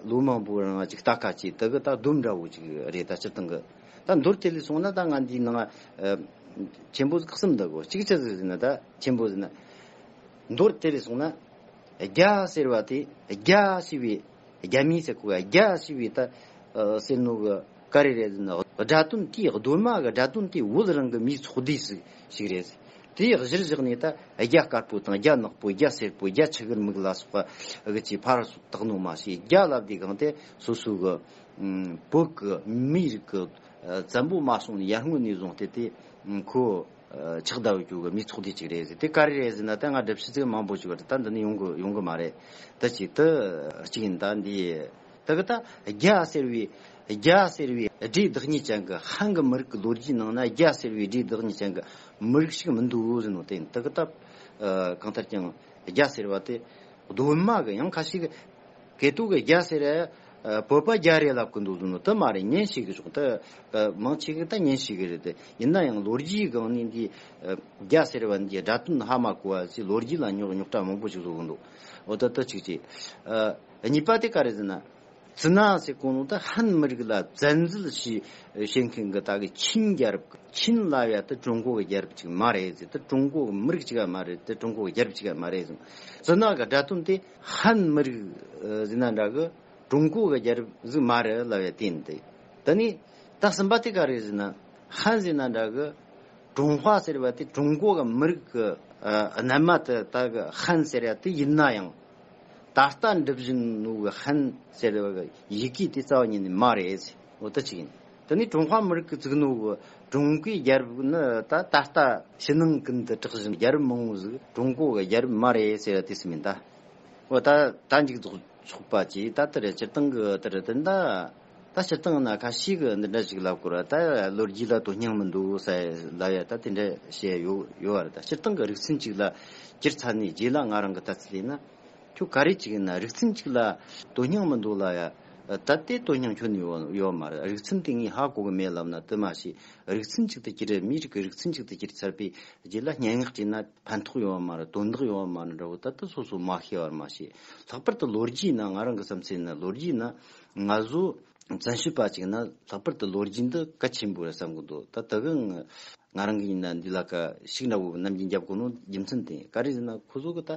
ལོ་མང་པོ་རིང་ཅིག་ལྟ་ཀ་ཅིག་དེ་གི་ད་སྡོམ་འདྲ་བོ་ཅིག་རེད། ད་སྤྱིར་བཏང་གི་ད་མདོར་དེད་ལས་སོང་ན། ད་ང་འདིའི་ནང་ཨ་ཆེན་པོ་གསུམ་འདུག་གོ་གཅིག་ཆི་ཟིག་ཟེར་ན། ད་ཆེན་པོ་ཟེར་ན། མདོར་དེད་ལས་སོང་ན། རྒྱ་ཟེར་བ་དེ། རྒྱ་ཞེས་པའི་རྒྱ་མི་ཟེར་གོ་ག་རྒྱ་ཞེས་པའི་ད་ཨ་ཟེར་ནོ་གི་ག་རེ་རེད་ཟེར་ན། སྒྲ་དོན་དེའི་གདོད་མ་གི་སྒྲ་དོན་དེ་བོད་རང་གི་མིའི་ཚོགས་སྡེ་ཟིག་ཞིག་རེད། དེའི་གཞིར་བཞག་ནས་ད་རྒྱ་དཀར་པོ་དང་རྒྱ་ནག་པོ། རྒྱ་སེར་པོ། རྒྱ་ཆི་གི་མིག་ལ་སོགས་པ་གི་ཅིག་ཕར་བཏགས་ནོ་མ་ཤེས། རྒྱ་ལབ་དུས་གང་དེ་སོ་སོ་གི་ཨ་བོད་གི་མིའི་རིགས་གི་ཨ་བཙན་པོ་མ་སོང་ནས་ཡར་སྔོན་ནས་བཟུང་སྟེ་དེ་ཨ་ཁོ་ཨ་ཆགས་བསྡད་ཡོད་རྒྱུ་གི་མིའི་ཚོགས་སྡེ་ཅིག་རེད་ཟེར། དེ་ག་རེ་རེད་ཟེར་ན། ད་ང་སྒྲུབ་བྱེད་ཚིག་མང་པོ་ཅིག་ཡོད་རེད། ད་འདི་ནས་ཡོང་གི་ཡོང་གི་མ་རེད། ད་ཅིག་ད་གཅིག་ཡིན། ད་འདི་ད་གི་ད་རྒྱ་ཟེར་བའི་རྒྱ་ཟེར་བའི་སྒྲའི་བདག་ཉིད་ཅན་གི་ཧན་གི་མི་རིགས་ཀྱི་ལོ་རྒྱུས་ནང་ན་རྒྱ་ཟེར་བའི་སྒྲའི་བདག་ཉིད་ཅན་གི་མི་རིགས་ཤིག་མི་འདུག་ཟེར་ནོ་དེ་ཡིན། ད་གི་ད་ཨ་གང་ལྟར་ཀྱང་རྒྱ་ཟེར་བ་དེ་གདོད་མ་གི། ཡང་ཁ་ཤས་གི་སྐད་ཐོག་གི་རྒྱ་ཟེར་ཡ་ཨ་བོད་པ་རྒྱ་རེད་ལབ་གི་འདུག་ཟེར་ནོ་དེ་མ་རེད། ཉན་ཤེས་གི་ཆོག་ད་ཨ་མང་ཆེ་གི་ད་ཉན་ཤེས་གི་རེད། དེ་ཡིན་ན་ཡང་ལོ་རྒྱུས་སྒང་ནས་འདི་ཨ་རྒྱ་ཟེར་བ་འདི་སྒྲ་དོན་ཧ་མ་གོ་བ་ཅིག་ལོ་རྒྱུས་ལ་རྙོག་རྙོག་དྲ་མང་པོ་ཞིག་བཟོ་གི་འདུག་འོ་ད་ད་ཅིག་ཅིག་ཨ་གཉིས་པ་དེ་ག་རེ་ཟེར་ན། ཙི་ན་ཟེར་གོ་ནོ་ད་ཧན་མི་རིགས་ལ་བཙན་འཛུལ་བྱས་བྱེད་མཁན་གི་ད་གི་ཆིན་རྒྱལ་རབས། ཆིན་ལབ་ཡ་ད་ཀྲུང་གོ་གི་རྒྱལ་རབས་ཅིག་མ་རེད་ཟེར། ད་ཀྲུང་གོ་གི་མི་རིགས་ཅིག་མ་རེད། ད་ཀྲུང་གོ་གི་རྒྱལ་རབས་ཅིག་མ་རེད་ཟེར། ཙི་ན་གི་སྒྲ་དོན་དེ་ཧན་མི་རིགས་ཟེར་ན་འདྲ་གི། ཀྲུང་གོ་གི་རྒྱལ་རབས་ཟིག་མ་རེད་ལབ་ཡ་དེ་ཡིན་ཏེ། ད་ནི་ད་གསུམ་པ་དེ་ག་རེད་ཟེར་ན། ཧན་ཟེར་ན་འདྲ་གི། ཀྲུང་ཧྭ་ཟེར་བ་དེ་ཀྲུང་གོ་གི་མི་རིགས་གི་ཨ་རྣལ་མ་དེ་ད་གི་ཧན་ཟེར་ཡ་དེ་ཡིན་ན་ཡང་། ད་ལྟ་འགྲུབ་བཞིན་ནོ་གི་ཧན་ཟེར་བ་གི་ཡི་གེ་དེ་རྩ་བ་ཉིད་ནས་མ་རེད་ཟེར། འོ་ད་ཅིག་ཡིན། དེ་ནས་ཀྲུང་ཧྭ་མི་རིགས་ཀྱིས་བཙུགས་ནོ་གི་ཀྲུང་གོའི་རྒྱལ་རབས་ནི་ད་ད་ལྟ་ཕྱི་ནང་ཀུན་ཏུ་གྲགས་བཞིན་རྒྱལ་རབས་མང་བོ་ཟིག་ཀྲུང་གོ་གི་རྒྱལ་རབས་མ་རེད་ཟེར་བ་དེ་སུ་མིན་ད། འོ་ད་ད་མཇུག་རྫོགས་ཆོག་པ་ཅིག་ད་ལྟ་རེད། སྤྱིར་བཏང་གི་ལྟར་དེ་འདྲ། ད་སྤྱིར་བཏང་ན་ཁ་ཤས་ཀྱིས་འདི་འདྲ་ཞིག་ལབ་དགོས་ར། ད་ལོ་རྒྱུས་ལ་དོན་སྙིང་མི་འདུག་ས་ལབ་ཡ་ད་དེ་འདྲ་བཤད་ཡོད་ཡོད་བ་རེད། ད་སྤྱིར་བཏང་གི་རིག་ཚན་གཅིག་ལ་གྱུར་ཚར་ནས་རྗེས་ལ་ང་རང་གི་ལྟ་ཚུལ་ཡིན་ན། ཁྱོད་ག་རེ་ཅིག་ཡིན་ན་རིག་ཚན་གཅིག་ལ་དོན་སྙིང་མི་འདུག་ལབ་ཡ། ད་ལྟའི་དོན་སྙིང་ཁྱོན་ནས་ཡོད་ཡོད་མ་རེད། རིག་ཚན་དེ་ངས་ཧ་གོ་གི་མེད་ལབ་ན་དེ་མ་ཤེས། རིག་ཚན་གཅིག་ཏུ་གྱུར། མིའི་རིགས་ཀྱི་རིག་ཚན་གཅིག་ཏུ་གྱུར་ཚར་བའི་རྗེས་ལ་སྙན་ངག་བྲིས་ན་ཕན་ཐོགས་ཡོད་མ་རེད། དོན་དག་ཡོད་མ་རེད་འདྲ་བོ་ད་ལྟ་སོ་སོ་མ་ཤེས་པར་མ་ཤེས། ལྷག་པར་དུ་ལོ་རྒྱུས་ན། ང་རང་གི་བསམ་ཚུལ་ན་ལོ་རྒྱུས་ན་ང་ཚོ་བཙན་བྱོལ་པ་ཅིག་ན་ལྷག་པར་དུ་ལོ་རྒྱུས་འདི་གལ་ཆེན་པོ་རེད་བསམ་གི་འདུག་ད་ད་གི་ང་རང་གི་ཡིན་ན་འདི་ལ་ཁ་ཤུགས་འདྲ་བོ་ནམ་རྒྱུན་རྒྱབ་དགོས་ནོ་རྒྱུ་མཚན་དེ་ག་རེ་ཟེར་ན། ཁོ་ཚོ་གི་ད་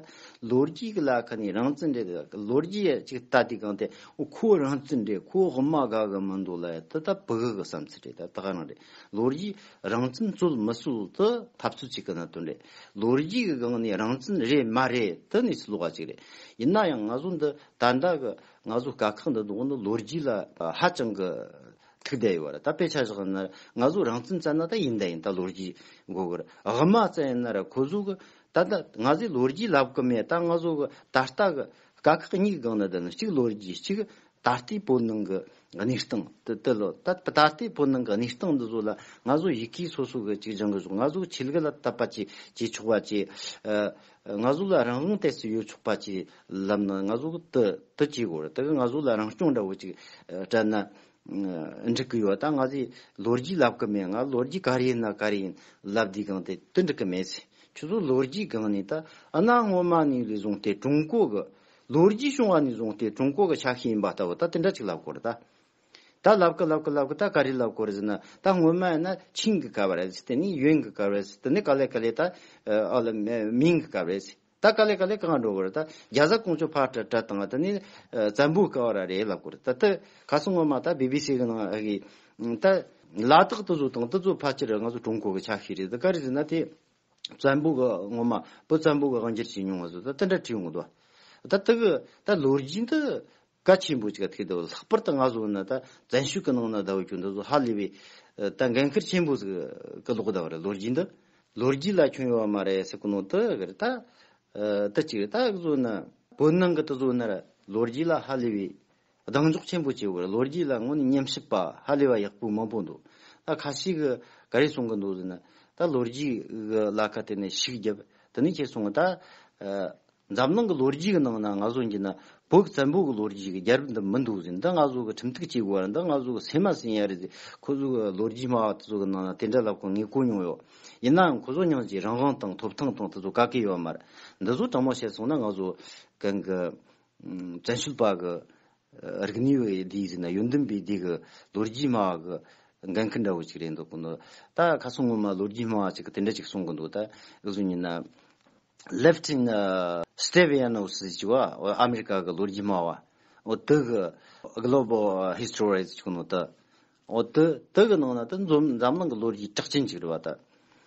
ལོ་རྒྱུས་གི་ལ་ཁ་ནས་རང་བཙན་རེད། ལོ་རྒྱུས་ཅིག་ལྟ་དུས་གང་དེ་ཁོ་རང་བཙན་རེད། ཁོ་དབུ་མ་དགའ་གི་མི་འདུག་ལ་ཡ་ད་ད་ཕྲུ་གུ་གི་བསམ་ཚུལ་རེད། ད་ད་ག་རང་རེད། ལོ་རྒྱུས་རང་བཙན་རྩོད་མི་རྩོད་དེ་འཐབ་རྩོད་ཅིག་གི་གནད་དོན་རེད། ལོ་རྒྱུས་ཀྱི་སྒང་ནས་རང་བཙན་རེད་མ་རེད་དེ་གནས་ཚུལ་ལོགས་ཀ་ཅིག་རེད། ཡིན་ན་ཡང་ང་ཚོ་འདི་ད་ལྟ་གི་ང་ཚོ་དཀའ་ཁག་འདི་འདུག་ནི་ལོ་རྒྱུས་ལ་ཧ་ཅང་གི་ཐུག་བསྡད་ཡོད་རེད། ད་དཔེ་ཆ་བཞག་ན་ང་ཚོ་རང་བཙན་བཙལ་ན་ད་ཡིན་ད་ཡིན་ད་ལོ་རྒྱུས་དགོས་གི་རེད། དབུ་མ་བཙལ་ཡིན་ན་ར་ཁོ་ཚོ་གི་ད་ལྟ་ང་ཚོས་ལོ་རྒྱུས་ལབ་གི་མེད། ད་ང་ཚོ་གི་ད་ལྟ་གི་དཀའ་ཁག་གཉིས་ཀྱི་སྒང་ནས་བསྡད་ན། གཅིག་ལོ་རྒྱུས། གཅིག་ད་ལྟའི་བོད་ནང་གི་གནས་སྟངས་དེ་དེ་ལོ། ད་ད་ལྟའི་བོད་ནང་གི་གནས་སྟངས་འདི་ཚོ་ལ་ང་ཚོ་ཡི་གེ་སོ་སོ་གི་ཅིག་སྦྱང་གི་ཆོག་ང་ཚོ་ཆོས་ལུགས་ལ་དད་པ་ཅིག་བྱེད་ཆོག་པ་ཅིག་ཨ་ང་ཚོ་ལ་རང་དབང་ཏོག་ཙམ་ཡོད་ཆོག་པ་ཅིག་ལབ་ན་ང་ཚོ་གི་དེ་དེ་བྱེད་དགོས་རེད། དེ་གི་ང་ཚོ་ལ་རང་སྐྱོང་འདྲ་བོ་ཅིག་སྤྲད་ན་འགྲིག་གི་ཡོད། ད་ང་ཚོས་ལོ་རྒྱུས་ལབ་གི་མེད། ང་ལོ་རྒྱུས་ག་རེ་ཡིན་ན་ག་རེ་ཡིན་ལབ་དུས་གང་དེ་དེ་འགྲིག་གི་མེད་ཟེར། ཁྱོད་ཚོ་ལོ་རྒྱུས་སྒང་ནས་ད་གནའ་སྔོན་མ་ནས་ལས་བཟུང་སྟེ་ཀྲུང་གོ་གི་ ལོ་རྒྱུས་བྱུང་བ་ནས་བཟུང་སྟེ་ཀྲུང་གོ་གི་ཆ་ཤས་ཡིན་པ་ལྟ་བུ་ད་དེ་འདྲ་ཅིག་ལབ་དགོས་རེད་ད། ད་ལབ་གི་ལབ་གི་ལབ་གི་ད་ག་རེ་ལབ་དགོས་རེད་ཟེར་ན། ད་སྔོན་མ་ཡིན་ན་ཆིང་གི་སྐབས་རེད་ཟེར། དེ་ནས་ཡོན་གི་སྐབས་རེད་ཟེར། དེ་ནས་ག་ལེ་ག་ལེ་ད་ཨ་ལ་མིང་གི་སྐབས་རེད་ཟེར། ད་ག་ལེ་ག་ལེ་གང་འགྲོ་གི་རེད། ད་རྒྱ་བཟའ་ཀོང་ཇོ་ཕར་བྲལ་བྲལ་བཏང་། དེ་ནས་བཙན་པོའི་སྐབས་ར་རེད་ལབ་དགོས་རེད། ད་ད་ཁ་སང་སྔོན་མ་ད་བི་བི་སི་གི་ནང་ཨ་གི་ད་ལ་དྭགས་དེ་ཚོ་དང་དེ་ཚོ་ཕལ་ཆེར་ང་ཚོ་ཀྲུང་གོ་གི་ཆ་ཤས་རེད། ད་ག་རེ་ཟེར་ན་དེ། བཙན་པོ་གི་སྔོན་མ་བོད་བཙན་པོ་གི་དབང་སྒྱུར་བྱས་མྱོང་བ་ཚོ་ད་དེ་འདྲ་བྲིས་ཡོང་གི་འདུག། ད་དེ་གི་ད་ལོ་རྒྱུས་འདི་གལ་ཆེན་པོ་ཅིག་ཐུག་འདུག། ལྷག་པར་དུ་ང་ཚོ་ན་ད་བཙན་བྱོལ་གི་ནང་ན་ཟླ་བ་ཁྱོད་འདི་ཚོ་ཧ་ལས་པའི་ད་འགན་ཁུར་ཆེན་པོ་ཟིག་གི་ལོག་ཟླ་བ་རེད། ལོ་རྒྱུས་འདི་ལོ་རྒྱུས་ལ་ཁྱོན་ཡོད་མ་རེད་ཟེར་གི་ནོ་དེ་གི་རེད་ད། ད་ཅིག་རེད། ད་གི་ཚོ་ན་བོད་ནང་གི་དེ་ཚོ་ན་ར་ལོ་རྒྱུས་ལ་ཧ་ལས་པའི་གདེང་འཇོག་ཆེན་པོ་བྱེད་དགོས་རེད། ལོ་རྒྱུས་ལ་དངོས་གནས་ཉམས་ཞིབ་པ་ཧ་ལས་པ་ཡག་པོ་མང་པོ་འདུག། ད་ཁ་ཤས་ཀྱིས་ག་རེ་གསུང་གི་འདུག་ཟེར་ན། ད་ལོ་རྒྱུས་ཀྱི་ལ་ཁ་དེ་ནས་ཤུགས་བརྒྱབ། དེ་ནས་ཁྱེད་གསུང་གི་ད་འཛམ་གླིང་གི་ལོ་རྒྱུས་ཀྱི་ནང་ན་ང་ཚོ་འགྱུར་ན་བོད་བཙན་པོ་གི་ལོ་རྒྱུས་ཀྱི་རྒྱལ་རབས་འདི་མི་འདུག་ཟེར། འདི་ང་ཚོ་གི་ཁྲིམས་གཏུག་བྱེད་དགོས་པ་རེད། འདི་ང་ཚོ་གི་སེམས་མ་ཟིན་ཡ་རེད་ཟེར། ཁོ་ཚོ་གི་ལོ་རྒྱུས་སྨྲ་བ་དེ་ཚོ་གི་ནང་ན་དེ་འདྲ་ལབ་གོ་ངས་གོ་མྱོང་ཡོད། ཡིན་ནའང་ཁོ་ཚོ་སྙིང་རྗེ་རང་དབང་དང་ཐོབ་ཐང་དང་དེ་ཚོ་ག་གེ་ཡོད་མ་རེད། འདི་ཚོ་དྲང་མོ་བཤད་སོང་ན་ང་ཚོ་གང་གི་བཙན་བྱོལ་པ་གི་རིག་གནས་པའི་སྡེ་ཟེར་ན་ཡོན་ཏན་པའི་སྡེ་གི་ལོ་རྒྱུས་སྨྲ་བ་གི་འགན་ཁུར་འདྲ་བོ་ཅིག་རེད་འདུག་གི་འདུག། ད་ཁ་སང་སྔོན་མ་ལོ་རྒྱུས་སྨྲ་བ་ཅིག་གི་དེ་འདྲ་ཅིག་གསུང་གི་འདུག། ད་འུ་ཚོ་ཉིད་ན་Leftin Stevianos་ཟེར་གྱི་བ། ཨ་མེ་རི་ཀ་གི་ལོ་རྒྱུས་སྨྲ་བ། འོ་དེ་གི་Global History་ཟེར་གྱི་ནོ་ད། འོ་དེ་དེ་གི་ནང་ན་ད་འཛམ་འཛམ་གླིང་གི་ལོ་རྒྱུས་གྲགས་ཅན་ཅིག་རེད་བ་ད།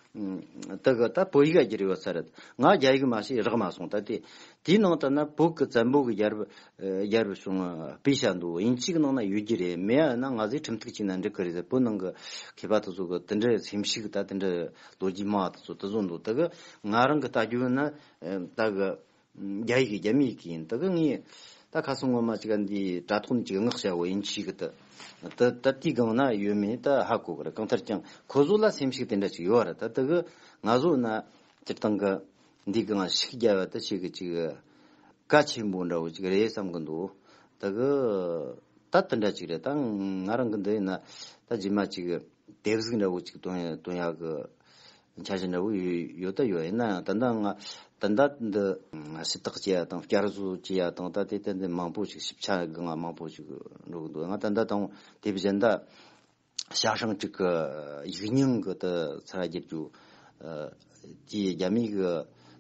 དེ་གི་ད་བོད་ཡིག་བསྒྱུར་ཡོད་ས་རེད། ང་རྒྱ་ཡིག་མ་ཤེས་རག་མ་སོང་། ད་དེ་དེའི་ནང་ད་ན་བོད་གི་བཙན་པོ་གི་རྒྱལ་རབས་རྒྱལ་རབས་བྱུང་སྤེལ་བྱ་འདུག། དབྱིན་ཇི་གི་ནང་ན་ཡོད་རྒྱུ་རེད། མེད་ཡ་ན་ང་ཚོས་ཁྲིམས་གཏུག་བྱས་ན་འགྲིག་གི་རེད་ཟེར། བོད་ནང་གི་མཁས་པ་དེ་ཚོ་གི་དེ་འདྲའི་སེམས་ཤུགས་ད་དེ་འདྲའི་ལོ་རྒྱུས་སྨྲ་བ་དེ་ཚོ་དེ་ཚོ་འདུག། དེ་གི་ང་རང་གི་ལྟ་རྒྱུ་ན་ད་གི་རྒྱ་ཡིག་གི་རྒྱ་མི་ཡིག་གི་ཡིན། དེ་གི་ངས་ད་ཁ་སང་སྔོན་མ་ཅིག་འདི་དྲ་ཐོག་ནས་ཅིག་མངགས་བྱ་བོ་ཡིན་ཆི་གི་ད། ད་ད་དེའི་སྒང་ན་ཡོད་མེད་ད་ཧ་གོ་གི་རེད། གང་ལྟར་ཀྱང་ཁོ་ཚོ་ལ་སེམས་ཤུགས་དེ་འདྲ་ཅིག་ཡོད་རེད། ད་དེ་གི་ང་ཚོ་ན་སྤྱིར་བཏང་གི་འདི་གི་ང་ཤུགས་རྒྱབ་པ་ད་ཞིག་གི་ཅིག་གལ་ཆེན་པོ་འདྲ་བོ་ཅིག་རེད་བསམ་གི་འདུག། དེ་གི་ད་དེ་འདྲ་ཅིག་རེད། ད་ང་རང་གི་འདི་ཡིན་ན་ད་རྗེས་མ་ཅིག་དེབ་གཟུགས་འདྲ་བོ་ཅིག་བཏོན་བཏོན་ཡག་གི་འཆར་གཞི་འདྲ་བོ་ཡོད་ཡོད་ད་ཡོད། ཡིན་ན་ཡང་ད་ལྟ་ང་ད་ལྟ་འདི་ཞུ་དག་བྱེད་ཡ་དང་བསྐྱར་བཟོ་བྱེད་ཡ་དང་ད་ལྟའི་ཏན་ཏན་མང་པོ་ཞིག་ཞིབ་ཆ་གི་ང་མང་པོ་ཞིག་འགྲོ་གི་འདུག། ང་ད་ལྟ་དང་དེབ་གཞན་དག་ཞ་ཧྲང་ཀྲིག་གི་ཡིག་རྙིང་གི་དེ་ཚར་བསྒྱུར་རྒྱུ་དེའི་རྒྱ་མིའི་གི་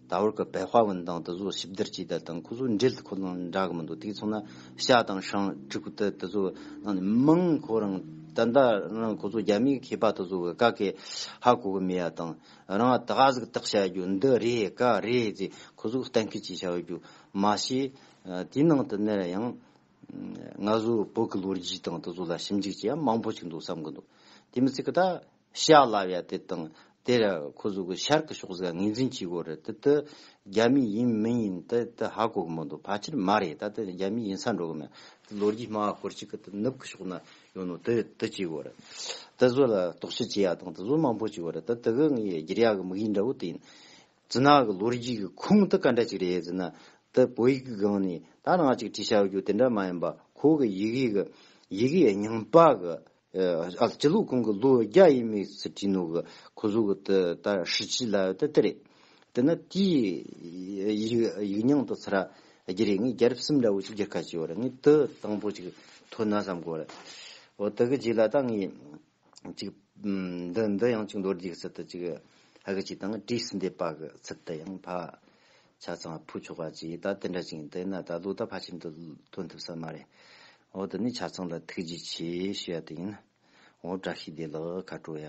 ད་བར་གི་白话文དང་དེ་ཚོ་ཞིབ་བསྡུར་བྱས་ད་དང་ཁོ་ཚོ་འགྲེལ་ཁོ་ཚོ་འདྲ་གི་མི་འདུག། དེ་སོང་ན་ཞ་དང་ཧྲང་ཀྲིག་དེ་དེ་ཚོ་ནང་ནས་མིང་ཁོ་རང་ད་ལྟ་རང་ཁོ་ཚོ་རྒྱ་མིའི་མཁས་པ་དེ་ཚོ་གི་ག་གེ་ཧ་གོ་གི་མེད་ཡ་དང་། རང་ད་ག་ཟིག་བརྟག་བྱ་རྒྱུ་འདི་རེད་ག་རེད་ཟེར་ཁོ་ཚོ་གཏན་འཁེལ་བྱས་བྱ་རྒྱུ་མ་ཤེས། དེའི་ནང་དུ་ནས་ཡང་ང་ཚོ་བོད་ཀྱི་ལོ་རྒྱུས་དང་དེ་ཚོ་ལ་ཞིབ་འཇུག་བྱེད་ཡ་མང་པོ་ཞིག་འདུག་བསམ་གི་འདུག། དེ་མི་ཚད་ཀྱི་ད་ཤ་ལབ་ཡ་དེ་དང་དེ་ར་ཁོ་ཚོ་གི་ཤར་གི་ཕྱོགས་ཟིག་ངོས་འཛིན་བྱེད་དགོས་རེད། དེ་དེ་རྒྱ་མི་ཡིན་མིན་ཡིན་དེ་དེ་ཧ་གོ་གི་མི་འདུག། ཕལ་ཆེར་མ་རེད། ད་དེ་རྒྱ་མི་ཡིན་ས་འགྲོ་གི་མེད། ལོ་རྒྱུས་སྨྲ་བ་སྐོར་ཅིག་གི་དེ་ནུབ་གི་ཕྱོགས་ན་ཡོད་ནོ་དེ་དེ་བྱེད་དགོས་རེད། དེ་ཚོ་ལ་རྟོག་དཔྱོད་བྱེད་ཡ་དང་དེ་ཚོ་མང་པོ་བྱེད་དགོས་རེད། ད་དེ་གི་ངས་བསྒྱུར་ཡ་གི་དམིགས་ཡུལ་འདྲ་བོ་དེ་ཡིན། ཙི་ན་གི་ལོ་རྒྱུས་ཀྱི་ཁུངས་དེ་ག་འདྲ་ཅིག་རེད་ཟེར་ན། དེ་བོད་ཡིག་གི་སྒང་ནས་ད་རང་ཅིག་བྲིས་བྱ་རྒྱུ་དེ་འདྲ་མ་ཡིན་པ། ཁོ་གི་ཡི་གེ་གི་ཡི་གེ་རྙིང་པ་གི་ཨ་སྤྱི་ལོ་གོང་གི་ལོ་བརྒྱ་ཡས་མས་སུ་བྲིས་ནོ་གི་ཁོ་ཚོ་གི་དེ་ད་ཧྲི་ཅི་ལ་དེ་དེ་རེད། དེ་ན་དེའི་ཡིག་ཡིག་རྙིང་དེ་ཚུར་བསྒྱུར་རེད། ངས་རྒྱལ་རབས་གསུམ་འདྲ་བོ་ཅིག་བསྒྱུར་ཁ་བྱས་པ་རེད། ངས་དེ་དང་པོ་ཅིག་ཐོན་ན་བསམ་གོ་རེད། འོ་དེ་གི་རྗེས་ལ་ད་ངས། ཅིག་ཨམ། འདི་འདི་ཡང་ཅིག་མདོར་བསྡུས་ཀྱི་ཚུལ་དུ་ཅིག་ཧ་གི་ཅིག་དང་བྲིས་ཟིན་བསྡད་པ་གི་ཚུལ་དུ་ཡང་ཕ་ཆ་ཚང་ཕུལ་ཆོག་པ་ཅིག་ད་དེ་འདྲ་ཅིག་ཡིན། དེ་ན་ད་ལོ་ད་ཕལ་ཆེར་འདི་ཐོན་ཐུབ་ས་མ་རེད། འོ་དེ་ནི་ཆ་ཚང་ལ་ཐུགས་རྗེ་ཆེ་ཞུ་ཡ་དེ་ཡིན། འོ་བཀྲ་ཤིས་བདེ་ལེགས། ཁ་དྲོ་ཡ།